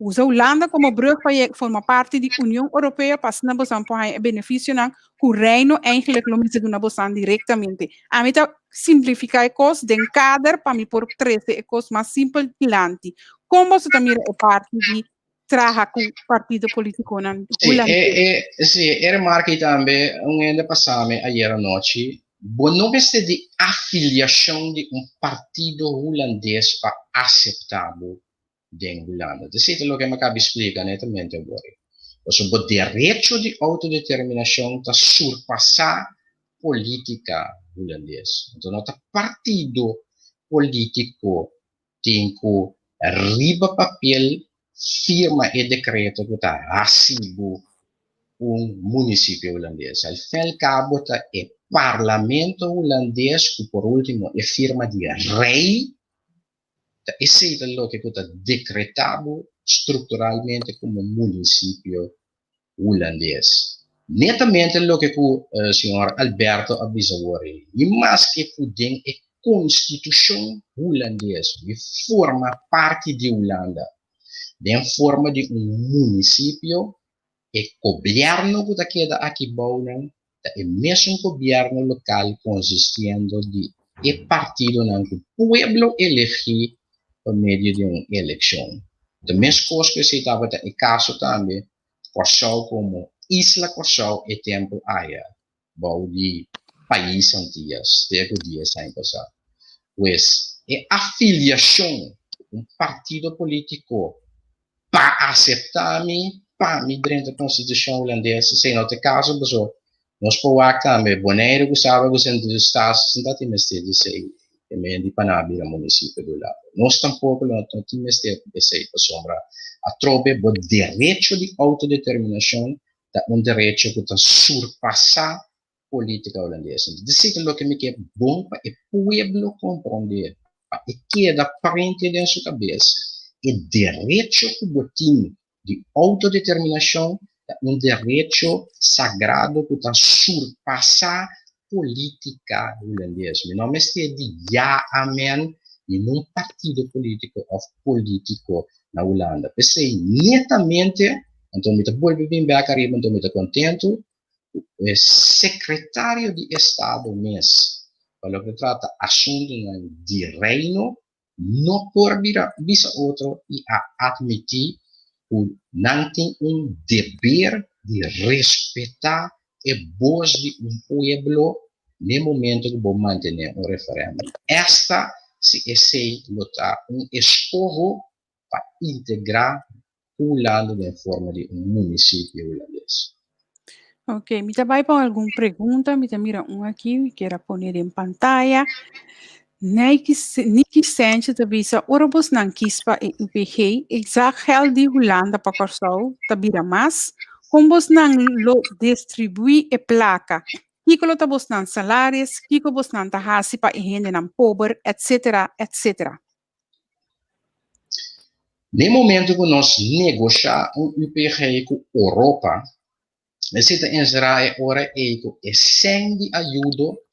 Usa Hulanda komo brug pa forma parti di Union Europeo pa asina bosan por haña e benefisionan ku Reino eigenlijk lo mester duna bosan direktamente. Ami ta simplifiká e kos den kader pa mi por trese e kos mas simpel dilanti. Kon boso ta mira e parti di traha ku partido politikonan Sí, hulandes? e, e, sí, e remarke tambe un hende pasame ayer anochi. Bo no mester di afiliashon di un partido hulandes pa aseptá bo den Hulanda. Esei ta loke mi a kaba di splika netamente awor. Pasobra bo derecho di outodeterminashon ta surpasá polítika hulandes. Anto no ta partido polítiko tin ku riba papel firma e dekreto ku ta hasi bo un munisipio hulandes. Al fin al kabo ta e parlamento hulandes ku por último e firma di rei Ta esei ta loke ku ta dekretá bo strukturalmente komo munisipio hulandes. Netamente loke ku señor Alberto a bisa awor ei, ni maske ku den e konstitushon hulandes mi forma parti di Hulanda den forma di un munisipio, e gobièrnu ku ta keda aki bounan ta e mesun gobièrnu lokal konsistiendo di e partidonan ku pueblo elegí pa medio di un elekshon. Ta meskos ku esei tabata e kaso tambe Kòrsou komo Isla Kòrsou e tempu aya bou di pais Antias te ku dies aña pasá. Pues e afiliashon ku un partido polítiko pa aseptá mi pa mi drenta konstitushon hulandes, esei no ta e kaso pasobra nos por wak tambe Boneiru ku Saba ku Sint Eustatius no ta tin mester di esei e men di pa nan a bira munisipio di Hulanda. Nos tampoko lo no tin mester di esei pasobra atrobe bo derecho di outodeterminashon ta un derecho ku ta surpasá polítika hulandes. Entonces esei ta loke mi ke bon pa e pueblo komprondé, pa e keda prente den su kabes, e derecho ku bo tin di outodeterminashon ta un derecho sagrado ku ta surpasá polítika hulandes. Mi no mester di ya amen ningun partido polítiko òf polítiko na Hulanda. P'esei netamente, anto mi ta bolbe bin bèk ariba, anto mi ta kontentu ku e sekretario di estado mes pa loke ta trata asuntunan di Reino no por bira bisa otro i a atmití ku nan tin un deber di respetá e bos di un pueblo n'e momento ku bo mantené un referèndum. Esta si esei lo ta un eskoho pa integrá Hulanda den forma di un munisipio hulandes. Ok, mi ta bai pa algun pregunta, mi ta mira un aki, mi kier a pone den pantaya. Nike, Niki Sanchez ta bisa, ora bosnan kies pa e UPG, e zakgeld di Hulanda pa Kòrsou ta bira mas, kon bosnan lo distribuí e plaka? Kiko lo ta bosnan salaris, kiko bosnan ta hasi pa e hendenan pober, etc. Etc. Den momento ku nos negoshá un UPG ku Oropa, esei ta enserá e ora ei ku e sèn di ayudo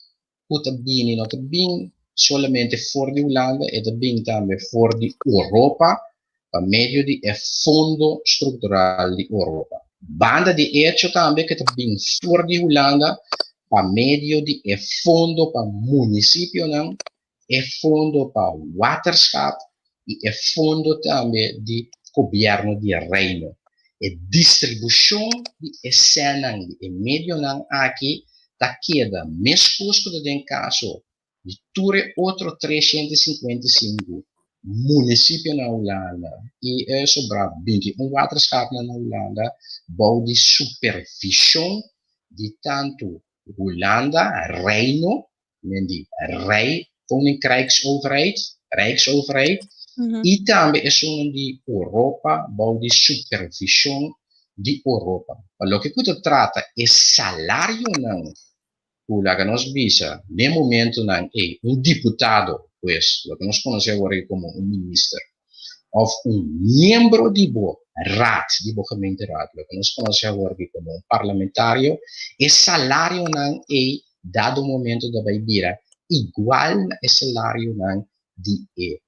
ku ta bini no ta bin solamente for di Hulanda, e ta bin tambe for di Oropa pa medio di e Fondo Struktural di Oropa. Banda di echo tambe ku ta bin for di Hulanda pa medio di e Fondo pa Munisipionan e fondo pa waterschap i e fondo tambe di Gobierno di Reino. E distribushon di e sènnan di e medionan aki ta keda meskos ku ta den kaso di tur e otro 355 munisipio na Hulanda i e sobrá 21 waterschapnan na Hulanda bou di supervishon di tantu Hulanda, Reino, men di Rij, Koninkrijksoverheid, Rijksoverheid, i tambe esunnan di Oropa bou di supervishon di Oropa. Pa loke ku ta trata e salarionan ku laga nos bisa den momentonan ei un diputado, pues loke nos konosé awor ei komo un minister, òf un miembro di bo raad, di bo gemeenteraad, loke nos konosé awor aki komo un parlamentario, e salarionan ei dado momento ta bai bira igual na e salarionan di e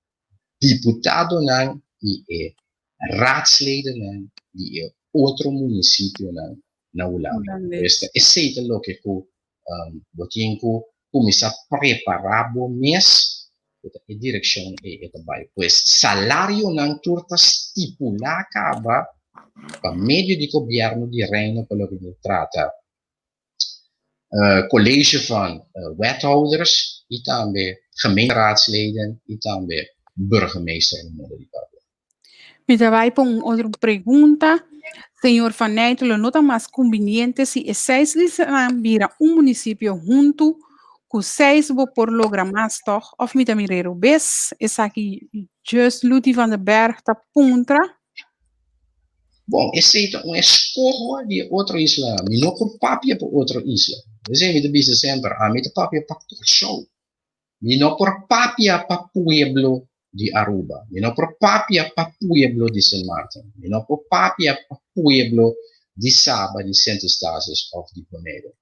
diputadonan i e raadsledennan di e otro munisipionan na Hulanda. Pues esei ta loke ku bo tin ku kuminsá prepará bo mes ku ta e direkshon ei e ta bai. Pues salarionan tur ta stipulá kaba pa medio di gobièrnu di Reino pa loke ta trata college van wethouders i tambe gemeenteraadsleden i tambe burgemeester na moda di papia. Mi ta bai pa un otro pregunta. Señor Van Nijt, lo no ta mas kumbiniente si e seis islanan bira un munisipio huntu ku seis bo por logra mas tòg? Òf mi ta mira robes? Esaki Just Luti van der Berg ta puntra. Bon, esei ta un eskoho di e otro islanan. Mi no por papia pa otro isla. Esei mi ta bisa semper, ami ta papia pa Kòrsou. Mi no por papia pa pueblo di Aruba. Mi no por papia pa pueblo di Sint Maarten. Mi no por papia pa pueblo di Saba, di Sint Eustatius òf di Boneiru.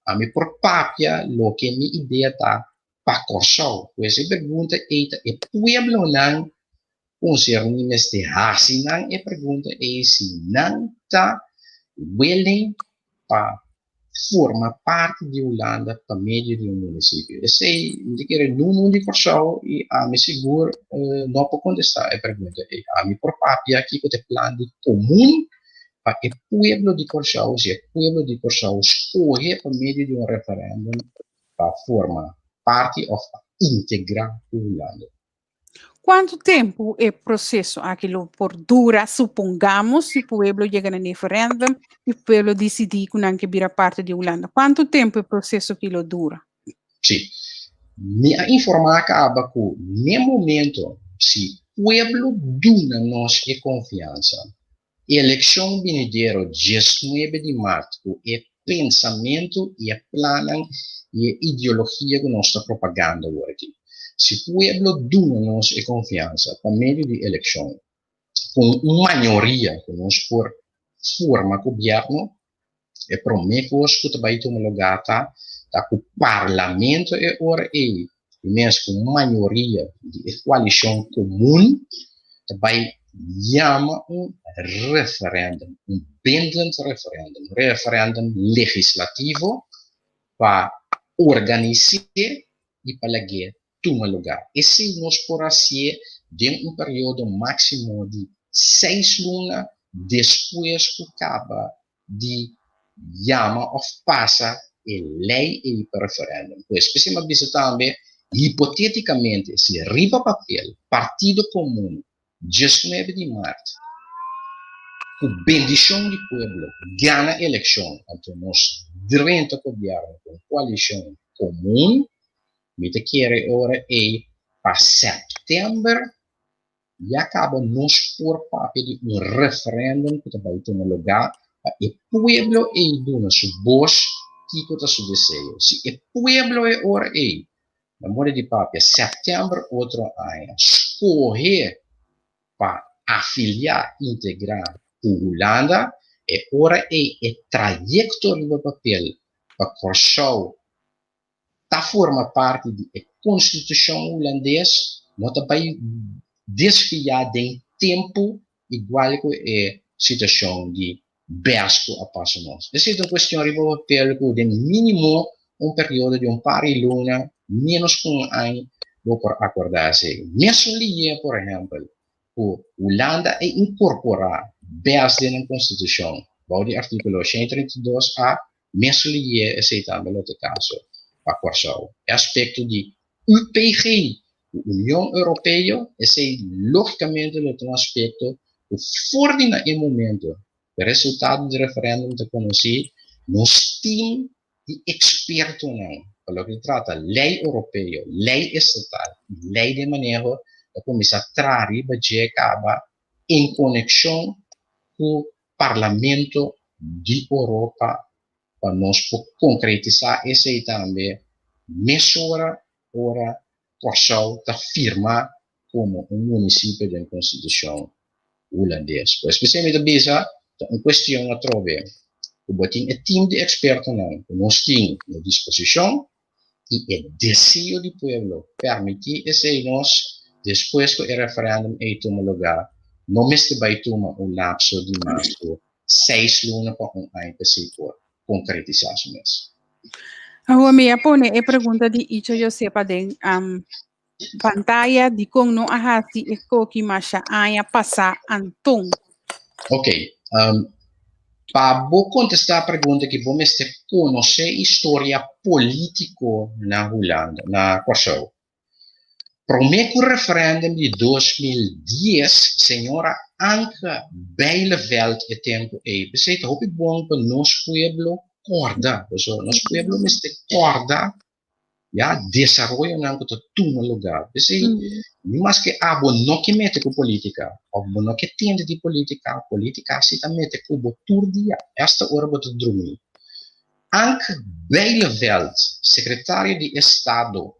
Ami por papia loke mi idea ta pa Kòrsou. Pues e pregunta ei ta e pueblonan konserní mester hasi nan e pregunta ei si nan ta willing pa forma parti di Hulanda pa medio di un munisipio. Esei mi ta kere nunun di Kòrsou i ami sigur no por kontestá e pregunta ei. Ami por papia kiko ta e plan di komun pa e pueblo di Kòrsou si e pueblo di Kòrsou skohe pa medio di un referèndum pa forma parti òf pa integrá ku Hulanda. Kuantu tempu e proseso aki lo por dura, supongamos si pueblo yega na referèndum i pueblo disidí ku nan ke bira parti di Hulanda? Kuantu tempu e proseso aki lo dura? Sí. Mi a informá kaba ku n'e momento si pueblo duna nos e konfiansa, Elekshon binidero diesnuebe di mart ku e pensamentu i e plannan i e ideologia ku nos ta propagando awor aki. Si pueblo duna nos e konfiansa pa medio di elekshon ku un mayoria ku nos por forma gobièrnu, E promé kos ku ta bai tuma lugá ta ta ku parlamento e ora ei i mes ku mayoria di e koalishon komun ta bai yama un referèndum, un bindend referèndum, un referèndum legislativo pa organis'é i pa lag'é tuma lugá. Esei nos por hasié den un periodo máksimo di seis luna despues ku kaba di yama òf pasa e lei ei pa referèndum. Pues p'esei mi a bisa tambe, hipotétikamente, si riba papel Partido Komun diesnuebe di mart ku bendishon di pueblo gana elekshon, anto nos drenta gobièrnu ku un koalishon komun, Mi ta kere e ora ei pa sèptèmber ya kaba nos por papia di un referèndum ku ta bai tuma lugá pa e pueblo ei duna su bos kiko ta su deseo. Si e pueblo e ora ei, na moda di papia, sèptèmber otro aña skohe pa afiliá, integrá ku Hulanda, e ora ei e trayekto riba papel pa Kòrsou ta forma parti di e konstitushon hulandes no ta bai desviá den tempu igual ku e situashon di bes ku a pasa nos. Esei ta un kuestion riba papel ku den mínimo un periodo di un par di luna, ménos ku un aña, bo por akordá esei. Mesun liñe, por ehèmpel, ku Hulanda a inkorporá bes den nan konstitushon bou di artíkulo 132 a Mesun liye esei tambe lo ta e kaso pa Kòrsou. E aspekto di UPG ku Union Europeo, esei lógikamente lo ta un aspekto ku for di na e momento ku e resultado di referèndum ta konosí, nos tim di ekspertonan pa loke ta trata lei europeo, lei estatal i lei den maneho ta kuminsá traha riba dje kaba en konekshon ku Parlamento di Oropa pa nos por konkretisá esei tambe mesora ora Kòrsou ta firmá komo un munisipio den konstitushon hulandes. Pues p'esei mi ta bisa ta un kuestion atrobe ku bo tin e tim di ekspertonan ku nos tin na disposishon i e deseo di pueblo permití esei nos despues ku e referèndum ei tuma lugá. No mester bai tuma un lapso di mas ku seis luna pa un aña pa esei por konkretisá su mes. Awor mi a pone e pregunta di Icho Josepa den um, pantaya dikon no a hasi e koki masha aña pasá anton. Ok, um, pa bo kontestá pregunta ki bo mester konosé historia polítiko na Hulanda, na Kòrsou. Promé ku referèndum di 2010, señora Anke Bijleveld e tempu ei, p'esei ta hopi bon pa nos pueblo kòrda, pasobra nos pueblo mester kòrda ya desaroyonan ku ta tuma lugá. P'esei, ni maske abo no ke mete ku polítika òf bo no ke tende di polítika, polítika si ta mete ku bo tur dia, esta ora bo ta drumí. Ank Bijleveld, sekretario di Estado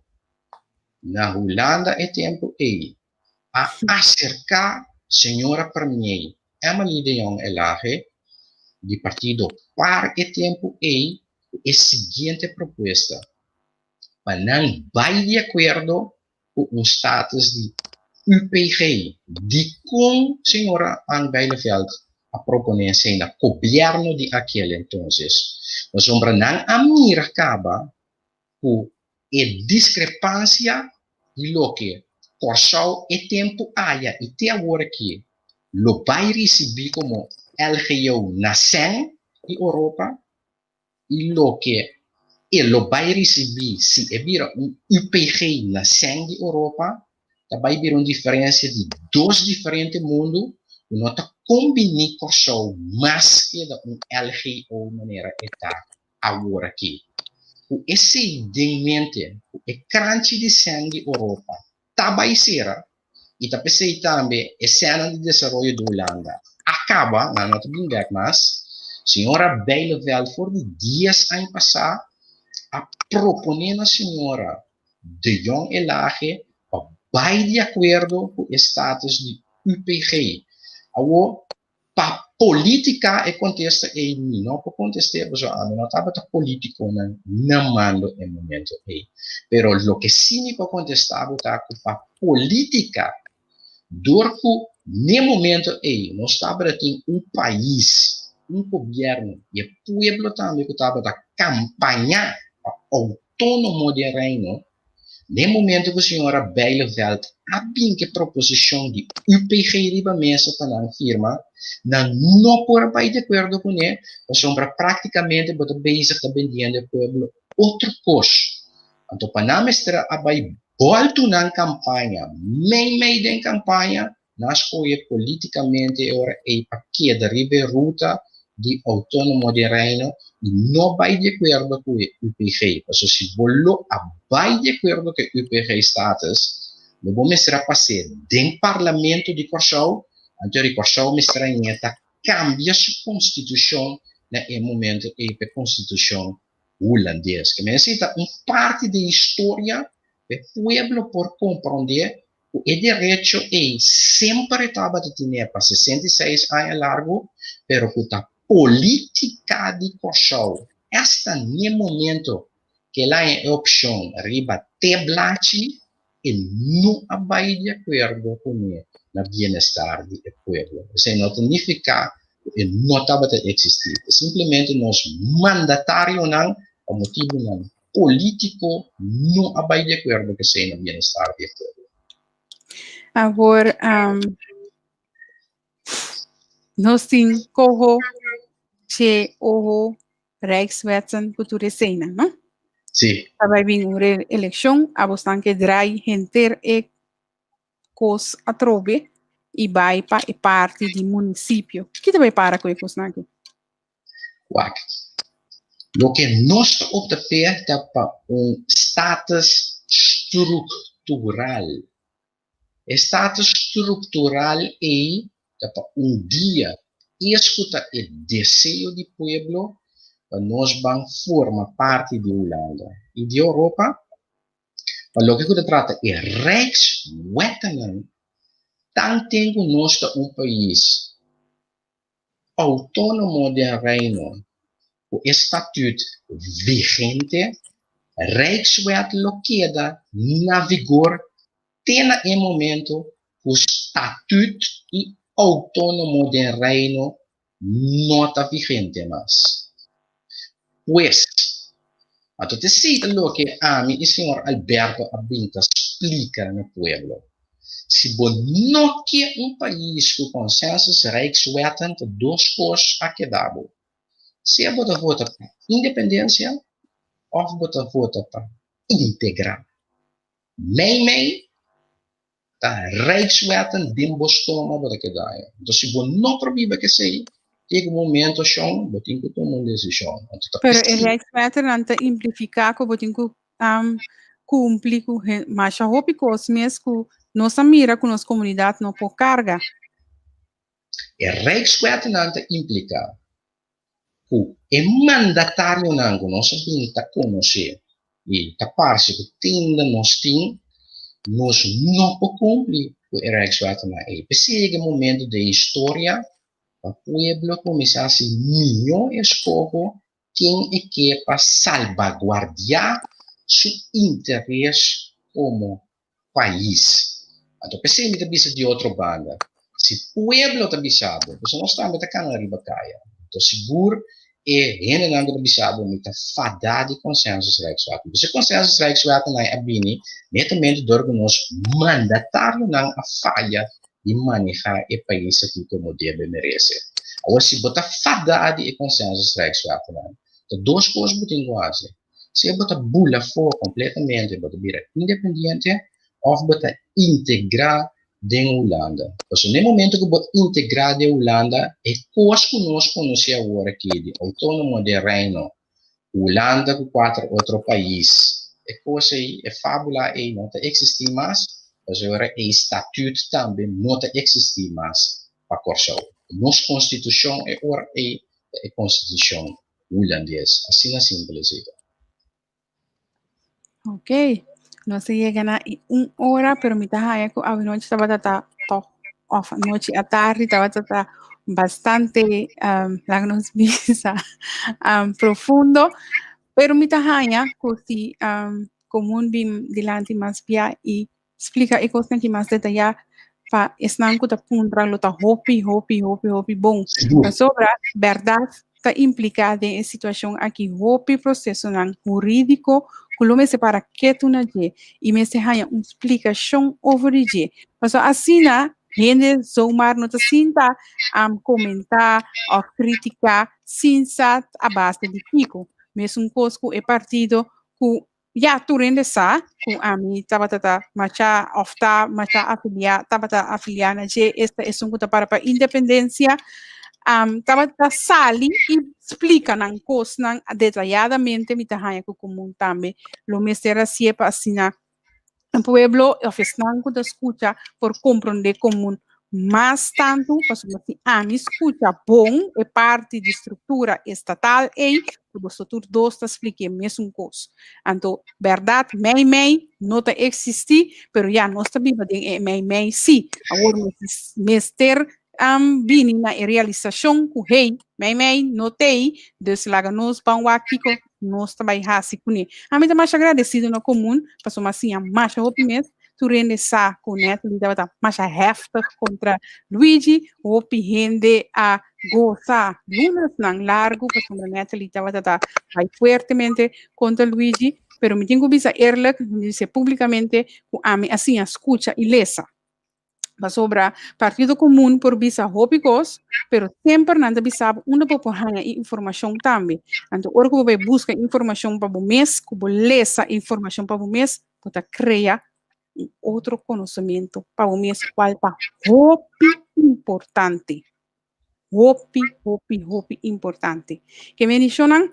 na Hulanda e tempu ei, a aserká señora premier Emily de Jong Elhage di partido par e tempu ei ku e siguiente propuesta, pa nan bai di akuerdo ku un status di UPG. Dikon señora Ank Bijleveld a proponé esei na gobièrnu di akel entonces? Pasobra nan a mira kaba ku e diskrepansia di loke Kòrsou e tempu aya i te awor aki lo bai risibí komo LGO na sèn di Oropa i loke e lo bai risibí si e bira un UPG na sèn di Oropa, ta bai bira un diferensia di dos diferente mundu ku no ta kombiní Kòrsou mas keda un LGO manera e ta aworakí. Ku esei den mente ku e kranchi di sèn di Oropa ta bai sera i ta p'esei tambe e sènnan di desaroyo di Hulanda a kaba, nan no ta bin bèk mas. Señora Bijleveld for di dies aña pasá a proponé na señora De Jong Elhage pa bai di akuerdo ku e status di UPG. Awor, Pa politica e contesta ey mi no por contest'e pasobra ami no tabata politiconan na mando e momento ey. Pero loke si mi por contesta bo ta cu pa politica dor cu n'e momento ey nos tabata tin un pais, un gobierno y e pueblo tambe cu tabata campaña pa autonomo den Reino, Den momento ku señora Bijleveld a bin ku e proposishon di UPG riba mesa pa nan firma, nan no por a bai di akuerdo kuné pasobra praktikamente bo ta bezig ta bendiendo e pueblo otro kos. Anto pa nan mester a bai bòltu nan kampaña meimei den kampaña, Nan a scoge politicamente e ora ey pa keda riba e ruta di autonomo den Reino y no bay di acuerdo cu e UPG. Pasobra si bo lo a bay di acuerdo cu e UPG status, lo bo mester a pas'é den Parlamento di Corsou, anto di Corsou mester a ñeta cambia su constitucion na e momento ey pa e constitucion Hulandes. Ke mester ta un parti di historia pa e pueblo por comprende Ku e derecho ei semper e tabata tine pa 66 aña largu, pero ku ta polítika di Kòrsou esta n'e momento ku el haña e opshon riba te blachi, e no a bai di akuerdo kuné na bienestar di e pueblo. Esei no ta nifiká ku e no tabata eksistí, ta simplemente nos mandatarionan pa motibunan polítiko no a bai di akuerdo ku esei na bienestar di e pueblo. Awor, nos tin koho, che, oho, Rijkswetten ku tur eseinan, no? Sí. Ta bai bin un reelekshon, abosnan ke drai henter e kos atrobe i bai pa e parti di munisipio. Ki ta bai para ku e kosnan aki? Wak. Loke nos ta opta p'e ta pa un status struktural. E status struktural ei ta pa un dia es ku ta e deseo di pueblo pa nos ban forma parti di Hulanda i di Europa. Pa loke ku ta trata e Rijkswettenan, tanten ku nos ta un pais Outónomo den Reino ku e statüt vigente, Rijkswet lo keda na vigor te na e momento ku statüt i outónomo den Reino no ta vigente mas. Pues, anto ta esei ta loke ami i señor Alberto a bin ta splika na pueblo. Si bo no ke un pais ku consensus rijkswetten ta dos kos a keda bo. Sea bo ta vota pa independensia òf bo ta vota pa integrá. Mei mei Ta rijkswetten den bo stoma bo ta keda aña. Enton si bo no por biba ku esei, yega un momento shon bo tin ku tuma un desishon. Anto ta Pero e p'esei. rijkswettennan ta implifiká ku bo tin ku kumpli ku masha hopi kos mes ku nos a mira ku nos komunidat no por karga. E rijkswettennan ta impliká ku e mandatarionan ku nos a bin ta konosé i ta parse ku tinda nos tin, nos no por kumpli ku e Rijkswetnan ei. P'esei yega e momento den historia pa pueblo kuminsá hasi mihó eskoho ken e ke pa salbaguardiá su interes komo pais. Anto p'esei mi ta bisa di otro banda, si pueblo ta bisa bo, pasobra nos tambe ta kana riba kaya, anto sigur e hendenan ku ta bisa bo mi ta fada di consensus rijkswet. Pasobra e consensus rijkswetnan a bini netamente dor ku nos mandatarionan a faya di maneha e pais aki komo debe merese. Awor si bo ta fada di e consensus rijkswetnan, ta dos kos bo tin ku hasi. Sea bo ta bula afó kompletamente, bo ta bira independiente òf bo ta integrá den Hulanda. Pasobra na e momento ku bo integrá den Hulanda, e kos ku nos konosé awor aki di outónomo den Reino, Hulanda ku kuater otro pais, e kos ei, e fábula ei no ta eksistí mas, pasobra e statüt tambe no ta eksistí mas pa Kòrsou. Nos konstitushon e ora ei ta e konstitushon hulandes. Asina simpel esei ta. Ok, nos a yega na e un ora, pero mi ta haya ku awenochi tabata ta tòg, òf anochi atardi tabata ta bastante, um, laga nos bisa, um, profundo. Pero mi ta haya ku si um, komun bin dilanti mas bia i splika e kosnan ki mas detayá pa esnan ku ta puntra lo ta hopi, hopi, hopi, hopi bon. Pasobra bèrdat ta impliká den e situashon aki hopi prosesonan hurídiko ku lo mester para ketu na dje i mester haña un splikashon over di dje. Pasobra asina hende zomaar no ta sinta komentá òf kritiká sin sa a base di kiko. Mesun kos ku e partido ku Ya, tur hende sa ku ami tabata ta masha òf ta masha afiliá, tabata afiliá na dje, esta esun ku ta para pa independensia, tabata sali i splika nan kosnan detayadamente, mi ta haña ku komun tambe lo mester hasié pa asina e pueblo òf esnan ku ta skucha por komprondé komun mas tantu, pasobra si ami skucha bon e parti di struktura estatal ei, ku boso tur dos ta splika e mesun kos. Anto, bèrdat, mei mei no ta eksistí, pero ya nos ta biba den e mei mei sí. Awor nos mester um, bini na e realisashon ku hey, mei mei no t'ei, dus laga nos ban wak kiko nos ta bai hasi kuné. Ami ta masha agradesido na komun, pasobra mi a siña masha hopi mes Tur hende sa ku Natalie tabata masha heftig kontra Luigi. Hopi hende a gosa lunasnan largu pasobra Natalie tabata ta bai fuertemente kontra Luigi. Pero mi tin ku bisa eerlijk, mi bisa públikamente ku ami a siña skucha i lesa. Pasobra Partido Komun por bisa hopi kos, pero semper nan ta bisa bo unda bo por haña e informashon tambe. Anto ora ku bo bai buska informashon pa bo mes, ku bo lesa informashon pa bo mes, bo ta krea un otro konosementu pa bo mes kual ta hopi importante. Hopi, hopi, hopi importante. Ke bendishonnan,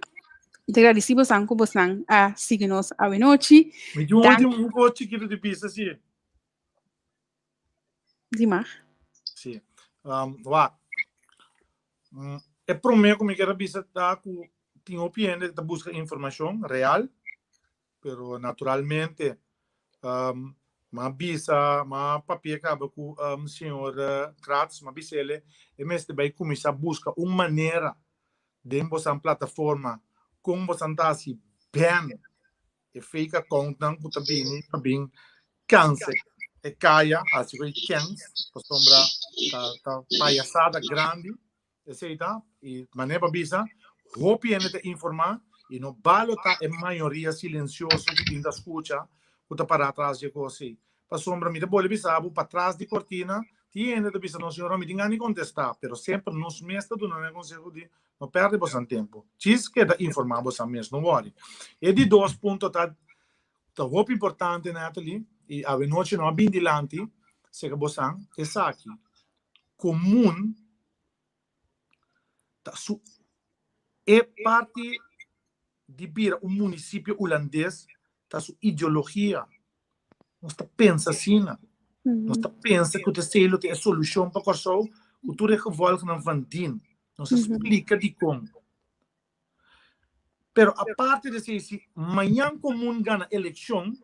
mi ta gradisí bosan ku bosnan a sigui nos awenochi. Mi tin un último un kos chikitu di bisa si. Di mag. Si. Um, wak. Mm, e promé ku mi kier a bisa ta ku tin hopi hende ta buska informashon real. Pero naturalmente um, m'a bisa, m'a papia kaba ku um, señor Kratz, m'a bisele e mester bai kuminsá buska un manera den bosan plataforma kon bosan ta hasi ban e fake accountnan ku ta bini pa bin kanse. E kaya hasi ku e kèns pasobra ta ta payasada grandi esei ta i manera pa bisa hopi hende ta informá i no balo ta e mayoria silensioso ku tin ta skucha ku ta pará tras di e kos ei pasobra mi ta bole bisa bo patras di kortina tin hende ta bisa nos señora mi tin gana di kontestá pero semper nos mes ta duna nan e konseho di no pèrdè bosan tempu djis keda informá bosan mes no wòri e di dos punto ta Ta hopi importante Natalie y awenochi no a bin dilanti seka bosan esaki comun ta su e parti di bira un municipio hulandes ta su ideologia nos ta pensa asina nos ta pensa cu ta esey lo ta e solucion pa Corsou cu tur e gevolgnan van dien nos a splica dicon. Pero aparte de esei, si mañan komun gana elekshon,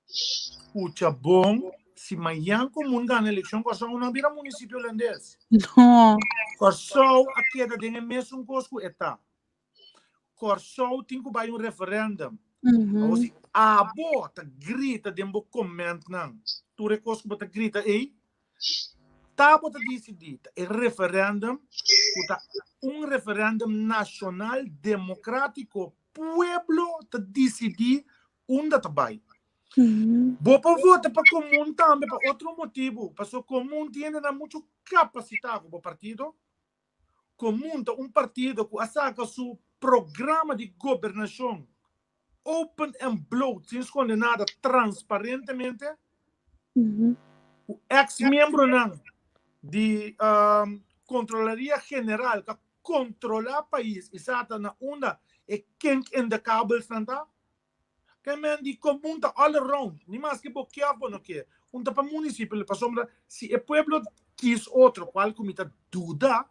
skucha bon, si mañan komun gana elekshon, Kòrsou no a bira munisipio hulandes. No. Kòrsou a keda den e mesun kos ku e ta. Kòrsou tin ku bai un referèndum. Awor si abo ta grita den bo komentnan tur e kos ku bo ta grita ei, Ta bo ta disidí ta e referèndum ku ta un referèndum nashonal demokrátiko pueblo ta disidí unda ta bai. Bo por vota pa komun tambe pa otro motibu, pasobra komun tin hendenan muchu kapasitá ku bo partido. Komun ta un partido ku a saka su programa di gobernashon open and bloot, sin skonde nada, transparentemente. Ku eks miembronan di Kontrolaria General ta kontrolá pais i sa ta na unda e kink in de kabelsnan ta. Ke men di komun ta all around, ni maske bo ke of bo no ke. Un ta pa munisipio, pasobra si e pueblo kis otro, kual ku mi ta duda,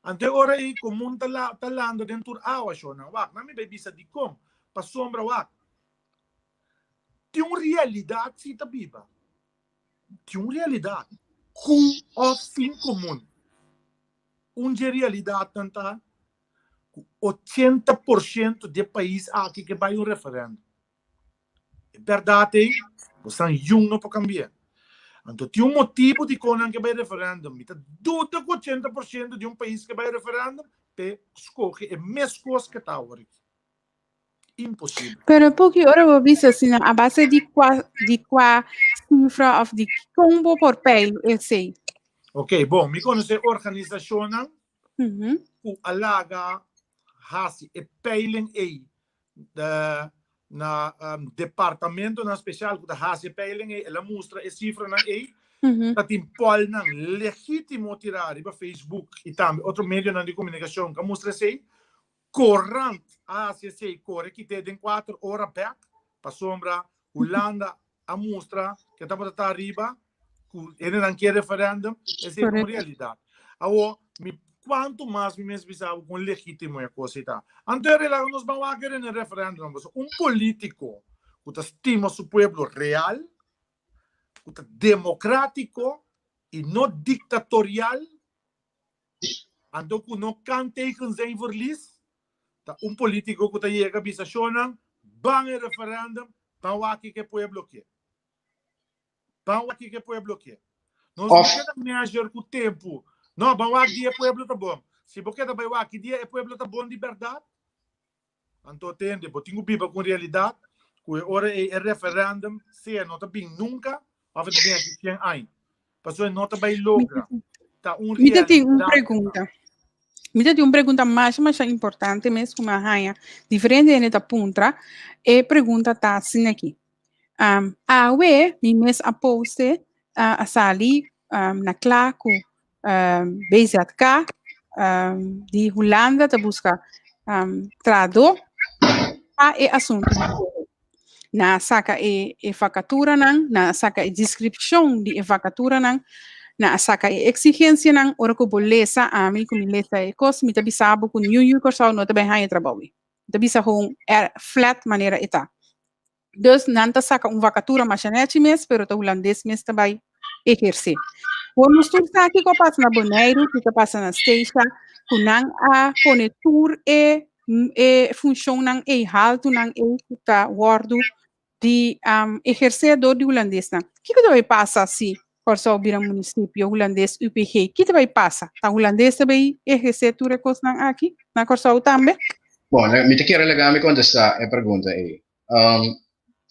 anto e ora ei komun ta la ta landa den tur awa shonnan. Wak, nan mi bai bisa dikon, pasobra wak, tin un realidat si ta biba. Tin un realidat, ku of sin komun. Un dje realidatnan ta ku 80% di e pais aki ke bai un referendum. E bèrdat ei, bosan yun no por kambia. Anto tin un motibu dikon nan ke bai referendum. Mi ta duda ku 80% di un pais ke bai referendum p'e skohe e mes kos ke ta awor aki. Imposibel. Pero poki ora bo bisa asina a base di kua di kua sifra of di kon bo por peil esei? Ok, bon, mi konosé organisashonnan ku a laga hasi e peiling ei na departamentonan spesial ku ta hasi e peiling ei, el a mustra e sifranan ei, ta tin polnan legítimo tirá riba Facebook i tambe otro medionan di komunikashon ku a mustra esei. Korant a hasi esei, kore kit'é den kuater ora bèk, pasobra Hulanda a mustra ke tabata ta ariba ku hendenan ke referendum, esei ta un realidat. Awor, mi kuantu mas mi mes bisa bo kon legítimo e kos ei ta. Anto e relaga nos ban wak den e referendum, pasobra un polítiko ku ta stima su pueblo real, ku ta demokratiko i no diktatorial, Anto ku no kan tegen zijn verlies, ta un politiko ku ta yega bisa shonnan, ban e referendum, ban wak kiko e pueblo ke. Ban wak kiko e pueblo ke. Nos no keda measure ku tempu. No, ban wak dia e pueblo ta bon. Si bo keda bai wak ki dia e pueblo ta bon di bèrdat, Anto tende, bo tin ku biba ku un realidat ku e ora ei e referendum sea no ta bin nunka òf e ta bin aki sien aña. Pasobra e no ta bai logra. Ta un Mi ta tin un realidat. pregunta. Mi ta tin un pregunta masha masha importante mes ku mi a haña. Diferente hende ta puntra. E pregunta ta asina aki. Um, awe mi mes a poste uh, a sali um, na kla ku um, BZK um, di Hulanda ta buska um, trahadó pa e asuntu. Na saka e, e vakaturanan, na saka e deskripshon di e vakaturanan, na saka e eksigensianan, ora ku bo lesa ami ku mi lesa e kos, mi ta bisa bo ku niun yu Kòrsou no ta bai haña trabou. Mi ta bisa gewoon er flat manera e ta. Dus nan ta saka un vakatura masha nechi mes, pero ta hulandes mes ta bai ehersé. Bo nos tur sa kiko a pasa na Boneiru, kiko a pasa na Statia, ku nan a pone tur e e funshonnan ei haltunan ei ku ta wòrdu di ehersé dor di hulandesnan. Kiko ta bai pasa si Kòrsou bira munisipio hulandes UPG? Ki ta bai pasa? Ta hulandes ta bai ehersé tur e kosnan aki na Kòrsou tambe? Bon, mi ta kere laga mi kontestá e pregunta ei.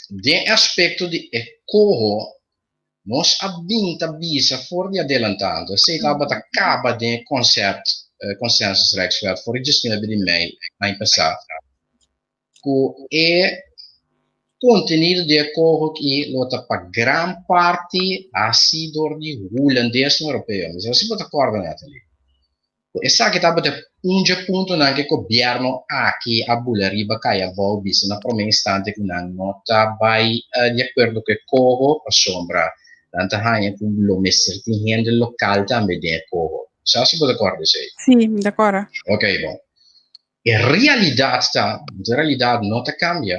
Den e aspekto di e koho, nos a bin ta bisa for di adelantando, esei tabata kaba den e konsèpt, Consensus Rijkswet, for di diesnuebe di mei aña pasá, ku e kontenido di e koho aki lo ta pa gran parti hasi dor di hulandesnan europeo. Mi sa si bo ta kòrda, Nathalie, ku esaki tabata un dje puntonan ku e gobièrnu aki a bula riba kai abou bisa na promé instante ku nan no ta bai di akuerdo ku e koho pasobra nan ta haña ku lo mester tin hende lokal tambe den e koho. Sa si bo ta kòrda esei? Sí, mi ta kòrda. Oké, bon. E realidat ta, e realidat no ta kambia,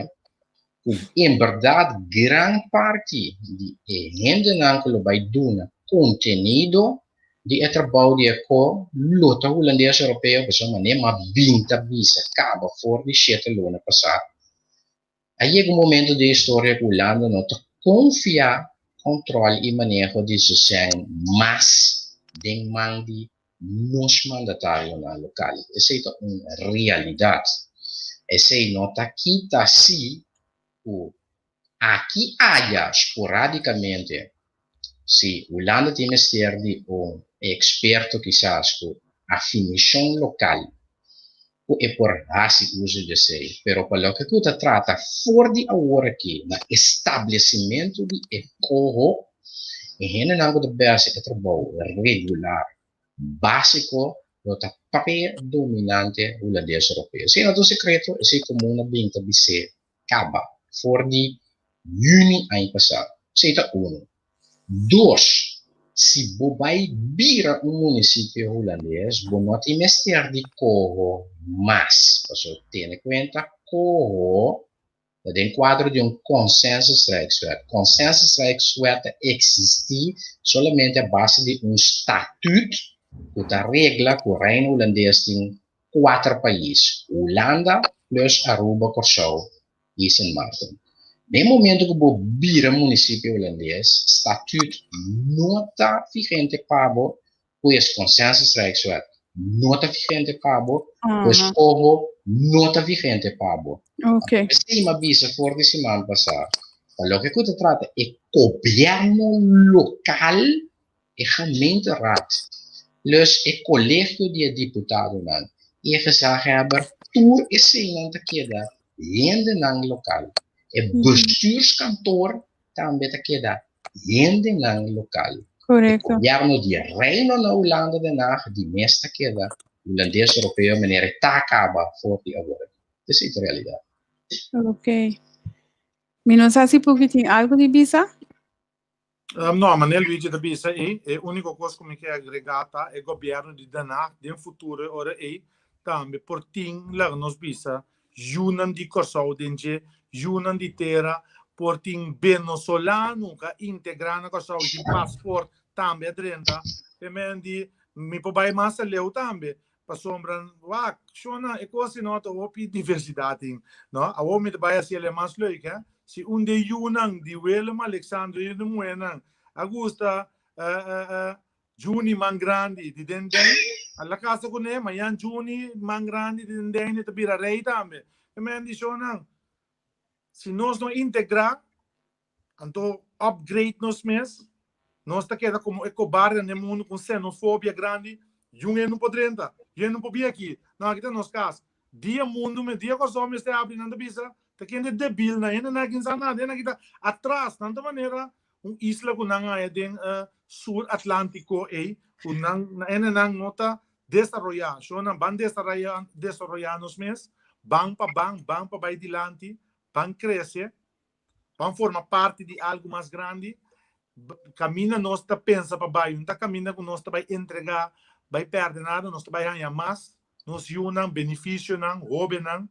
ku en bèrdat gran parti di e hendenan ku lo bai duna kontenido di e trabou di e ko lo ta hulandes europeo pasobra manera m'a bin ta bisa kaba for di shete luna pasá. A yega un momento den historia ku Hulanda no ta konfia kòntròl i maneho di su sèn mas den man di nos mandatarionan lokal. Esei ta un realidat. Esei no ta kita si ku aki aya sporadikamente si Hulanda tin mester di un eksperto kisas ku afinishon lokal ku e por hasi uso di esei, pero pa loke ku ta trata for di awor aki na establesimentu di e koho, e hendenan ku ta bèsi e trabou regular básiko lo ta predominante hulandes europeo. Esei no ta un sekreto, esei komun a bin ta bis'é kaba for di yüni aña pasá. Esei ta unu. Dos, si bo bai bira un munisipio hulandes, bo no tin mester di koho mas, pasobra tene kuenta koho ta den kuadro di un consensusrijkswet. Consensusrijkswet ta eksistí solamente a base di un statuut ku ta regla ku Reino Hulandes tin kuater pais, Hulanda plus Aruba, Kòrsou i Sint Maarten. Den momento ku bo bira munisipio hulandes, statuut no ta vigente pa bo, pues consensusrijkswet no ta vigente pa bo, pues oho no ta vigente pa bo. P'esei mi a bisa for di siman pasá, pa loke ku ta trata e gobièrnu lokal, e gemeenteraad plus e kolegio di e diputadonan i e gezaghebber tur eseinan ta keda hendenan lokal. E bestuurskantoor tambe ta keda hendenan lokal. E gobièrnu di Reino na Hulanda Den Haag di mes ta keda Hulandes Europeo manera e ta kaba for di awor aki. Esei ta realidat. Ok. Mi no sa si Puki tin algu di bisa. No, manera Luigi ta bisa ei, e úniko kos ku mi ke agregá ta e gobièrnu di Den Haag den futuro e ora ei tambe por tin, laga nos bisa, yunan di Kòrsou den dje, yunan di tera, por tin benosolano ku a integrá na Kòrsou i tin pasport tambe a drenta. Te men di mi por bai mas aleu tambe, pasobra wak, shona, e kos ei no ta hopi diversidat tin, no. Awor mi ta bai hasi el e mas leuk, he. Si un di e yunan di Willem Alexander i di muhernan a gusta Juni man grandi di den den, a la kasa kuné, mañan Juni man grandi di den den e ta bira rei tambe. E men di shonnan, si nos no integrá, anto upgrade nos mes, nos ta keda komo e kobardenan den mundu ku un xenofobia grandi, yun e no por drenta, yun e no por bin aki, no aki ta nos kas. Dia mundu mes, dia Kòrsou mester habri nan ta bisa ta kende debilnan, hendenan aki no sa nada, hendenan aki ta atras, nan ta manera un isla ku nan haya den sur Atlantiko ei, ku nan hendenan no ta desaroyá. Shonnan ban desaroyá, desaroyá nos mes, ban pa ban, ban pa bai dilanti, ban krese, ban forma parti di algu mas grandi. Kaminda nos ta pensa pa bai, no ta kaminda ku nos ta bai entregá, bai pèrdè nada, nos ta bai haña mas, nos yunan, benefisionan, hóbennan.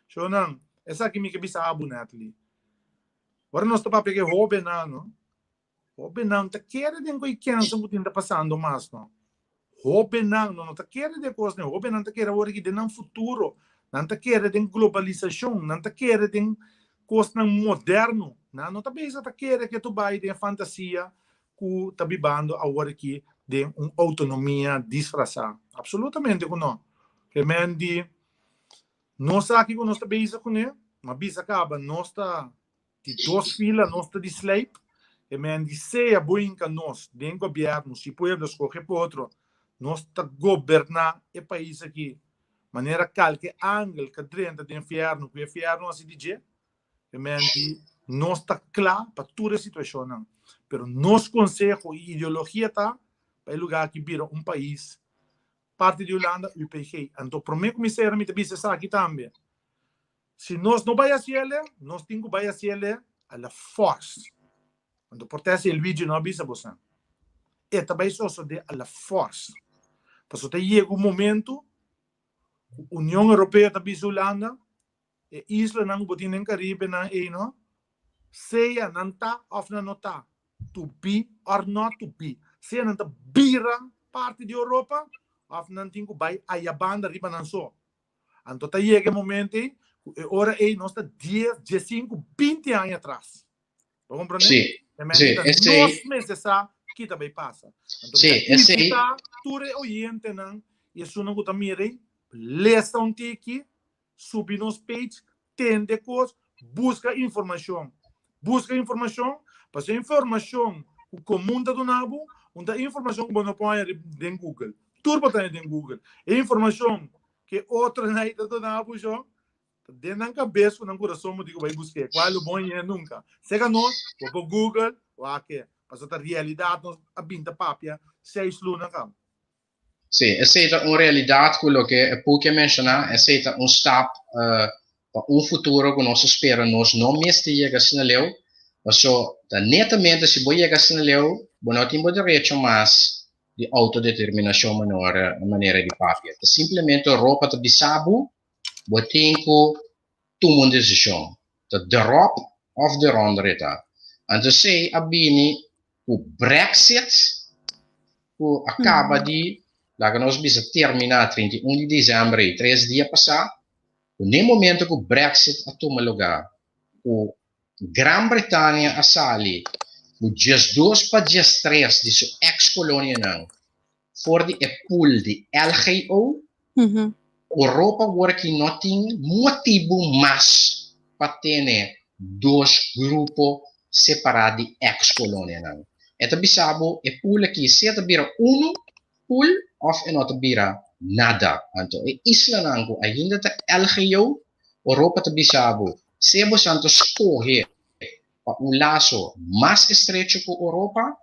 Shonnan, esaki mi ke bisa abo, Natalie. Ora nos ta papia ku e hóbennan, no? Hóbennan ta kere den ku e kensa ku tin ta pasando mas, no? Hóbennan no, no ta kere den kosnan. Hóbennan ta kere awor aki den nan futuro. Nan ta kere den globalisashon. Nan ta kere den kosnan moderno. Nan no ta bezig ta kere ke tur bai den fantasia ku ta bibando awor aki den un outonomia disfrasá. Absolutamente ku no. Ke men di nos aki ku nos ta bezig kuné, m'a bisa kaba nos ta di dos fila, nos ta di sleip. Ke men di sea bo hinka nos den gobièrnu, si pueblo skohe pa otro, nos ta goberná e pais aki manera kalke angel ka drenta den fièrnu ku e fièrnu hasi di dje. E men di nos ta kla pa tur e situashonnan, pero nos konseho i ideologia ta pa e lugá aki bira un pais parti di Hulanda, UPG. Anto promé ku mi sera mi ta bisa esaki tambe, si nos no bai hasi el'e, nos tin ku bai hasi el'e a la fòrs. Anto por ta esei Luigi no a bisa bosan. E ta bai sosodé a la fòrs. Pasobra ta yega un momento ku Union Europeo ta bisa Hulanda, E islanan ku bo tin den Karibenan ei no, sea nan ta òf nan no ta, to be or not to be, sea nan ta bira parti di Europa òf nan tin ku bai aya banda riba nan so. Anto ta yega e momento ei ku e ora ei nos ta dies, diesinku, binti aña atras. Bo comprende? Sí, E men sí, ta esei, nos mester sa ki ta bay pasa. Anto sí, mi ta esei, invita tur e oyentenan y esunnan ku ta mira ei, lesa un tiki, subi nos page, tende kos, buska informashon. Buska informashon, pasobra e informashon ku komun ta duna bo, un ta informashon ku bo no por haña den Google. Tur bo ta haña den Google. E informashon ku e otronan ei ta duna bo, shon, ta den nan kabes ku nan kurason bo tin ku bai busk'é. Kual lo bo haña nunka. Seka nos, bo por Google, wak e. Pasobra ta realidat nos a bin ta papia seis luna kaba. Sí, esei ta un realidat ku loke e Puki a menshoná, esei ta un stap pa un futuro ku nos ta spera nos no mester yega asina leu, paso ta netamente si bo yega asina leu bo no tin bo derecho mas di outodeterminashon manera manera di papia. Ta simplemente Europa ta bisa bo, bo tin ku tuma un desishon, ta derop òf deronder e ta. Anto esei a bini ku Brexit ku a kaba di, laga nos bisa terminá 31 di desèmber ei, tres dia pasá, ku n'e momento ku Brexit a tuma lugá, ku Gran Bretania a sali ku 12 pa 13 di su eks kolonianan for di e pool di LGO, Europa awor aki no tin motibu mas pa tene dos grupo separá di eks-kolonianan. E ta bisa bo e pool aki sea ta bira unu pool òf e no ta bira nada. Anto e islanan ku ainda ta LGO, Europa ta bisa bo sea bosan ta skohe pa un laso mas estrecho ku Europa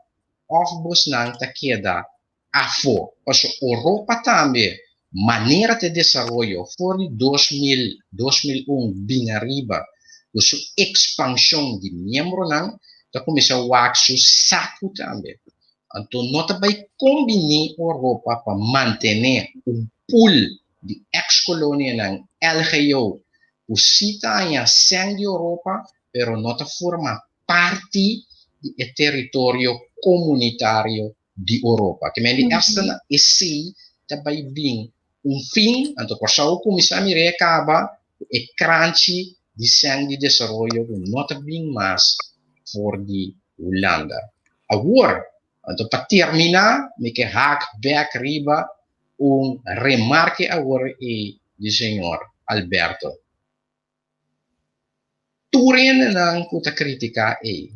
òf bosnan ta keda afó. Pasobra Oropa tambe, manera ta e desaroyo for di 2000, 2001 bin ariba ku su ekspanshon di miembronan, ta kuminsá wak su saku tambe. Anto no ta bai kombiní Oropa pa mantené un pool di eks-kolonianan LGO ku sí ta haña sèn di Oropa pero no ta forma parti di e teritorio komunitario di Oropa. Ke men di esta na esei ta bai bin un fin, anto Kòrsou kuminsá mir'é kaba ku e kranchi di sèn di desaroyo ku no ta bin mas for di Hulanda. Awor, anto pa terminá mi ke hak bèk riba un remarke awor ei di señor Alberto. Tur hendenan ku ta kritiká ei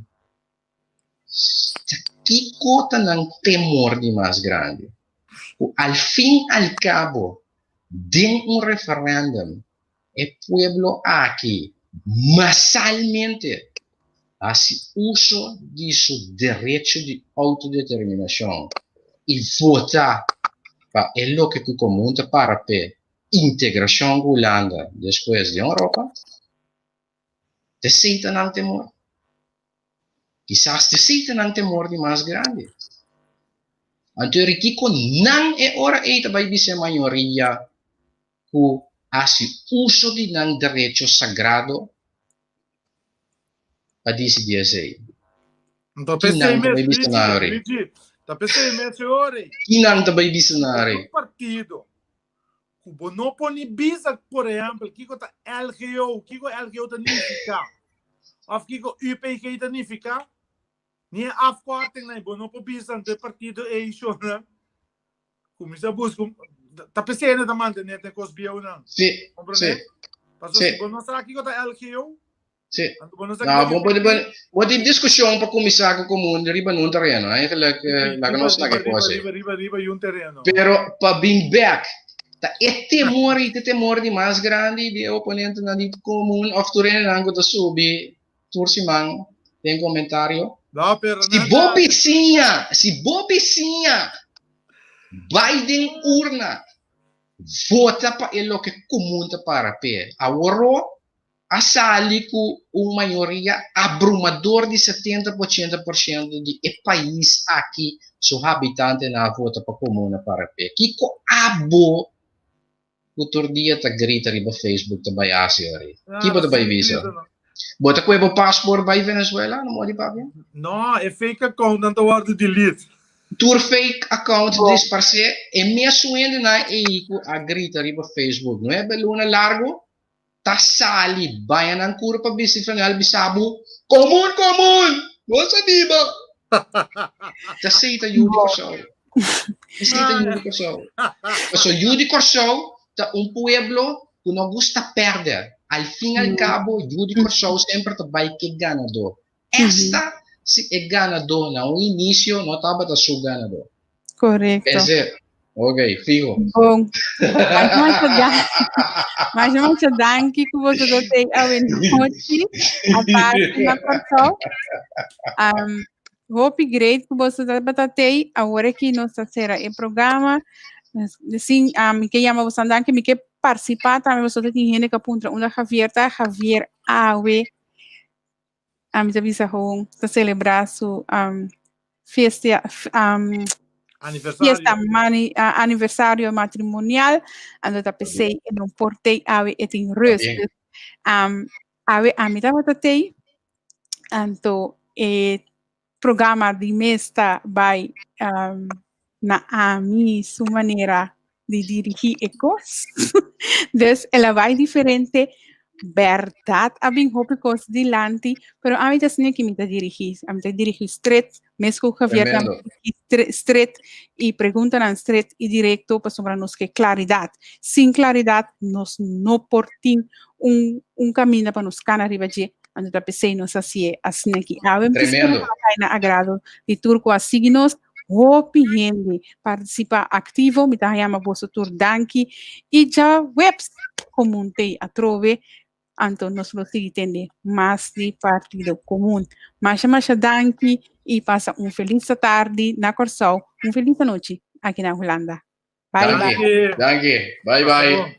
Ta kiko ta nan temor di mas grandi? Ku al fin al kabo den un referendum e pueblo aki masalmente hasi uso di su derecho di outodeterminashon i vota pa e loke ku komun ta para p'e integrashon ku Hulanda despues den Europa? T'esei ta nan temor. Kisas t'esei ta nan temor di mas grandi. Anto eri kiko nan e ora ei ta bai bisa e mayoria ku hasi uso di nan derecho sagrado pa disidí esei? Anto Ki p'esei nan ta mes, bai bisa Luigi, nan ori? Luigi, ta p'esei mes e ora ei. Ki nan ta bai bisa nan ori? Un partido Ku bo no por ni bisa, por ehèmpel, kiko ta LGO, kiko LGO ta nifiká. Òf kiko UPG ta nifiká? Ni e afkortingnan bo no por bisa anto e partido ei shona. Kuminsá buska un ta p'esei nan ta mantené den kos bieunan. Sí, Komprendé? sí. Pasobra Sí. si bo no sa kiko ta LGO, Sí. anto bo no sa No, kiko bo ta pode, UPG. bo tin diskushon pa kuminsá ku komun riba nun tereno. Eigenlijk, Sí, laga riba, nos riba, laga riba, kos ei. riba, riba, riba i un tereno. Pero pa bin bek, ta e temor i te temor di mas grandi di e oponentenan di komun òf tur hendenan ku ta subi tur siman den komentario. No, pero Si nan bo ta- bisiña, si bo bisiña bai den urna, vota pa e loke komun ta para p'e. Aworó a sali ku un mayoria abrumador di 70 pa 80% di e pais aki su habitantenan a vota pa komun a para p'e. Kiko abo ku tur dia ta grita riba Facebook ta bai hasi ori? Ah, Ki bo ta bai sí, bisa? grita, no. Bo ta kue bo paspoort bai Venezuela? No modi papia? No, e fake account nan ta wòrdu delete. Tur fake account Bo. disparsé. E mesun hendenan ei ku a grita riba Facebook nuebe luna largu ta sali baña nan kurpa bisti flanel bisa bo, Komun, komun! Nos a biba! Ta esei ta yu di Kòrsou. Esei ta yu di Kòrsou. Pasobra yu di Kòrsou ta un pueblo ku no gusta pèrdè. Al fin al kabo yu di Kòrsou semper ta bai ke ganadó. Esta si e ganadó na un inisio no tabata su ganadó. Correcto. Pensé. Ok, fijo. Bon. Mas mucho danki. Mas mucho danki ku boso do tei awe nochi. Aparte na Kòrsou. Um, hopi great ku boso tabata tei. Awor aki nos ta sera e programa. Sin, um, mi ke yama boso danki. Mi ke participá tambe. Boso tin hende ku puntra unda Javier ta. Javier awe Ami ta bisa gewoon ta celebra su um, fiesta, um, fiesta Aniversario. mani, uh, aniversario matrimonial. Ando ta pesei e non por tei awe e tin rust. Bien. Dus, um, awe ami tabata tei. Anto e programa di mes ta bai um, na ami su manera di dirigí e kos. Dus el a bai diferente. Bèrdat a bin hopi kos dilanti, pero ami ta asina ki mi ta dirigí. Ami ta dirigí stret, mes ku Javier tambe Tremendo. dirigí stret i preguntanan stret i direkto pasobra nos ke klaridat. Sin klaridat nos no por tin un kaminda pa nos kana riba dje. Anto ta p'esei nos a hasié asina ki awe. Mi ta spera Tremendo. ku a kai na agrado di tur ku a sigui nos. Hopi hende participa activo, mi ta yama boso tur danki y djaweps Comun tei atrobe, anto nos lo sigui tende mas di Partido Comun. Masha masha danki y pasa un feliz tardi na Corsou, un feliz anochi aki na Hulanda. Bye Danki. bye. Danki. Bye bye.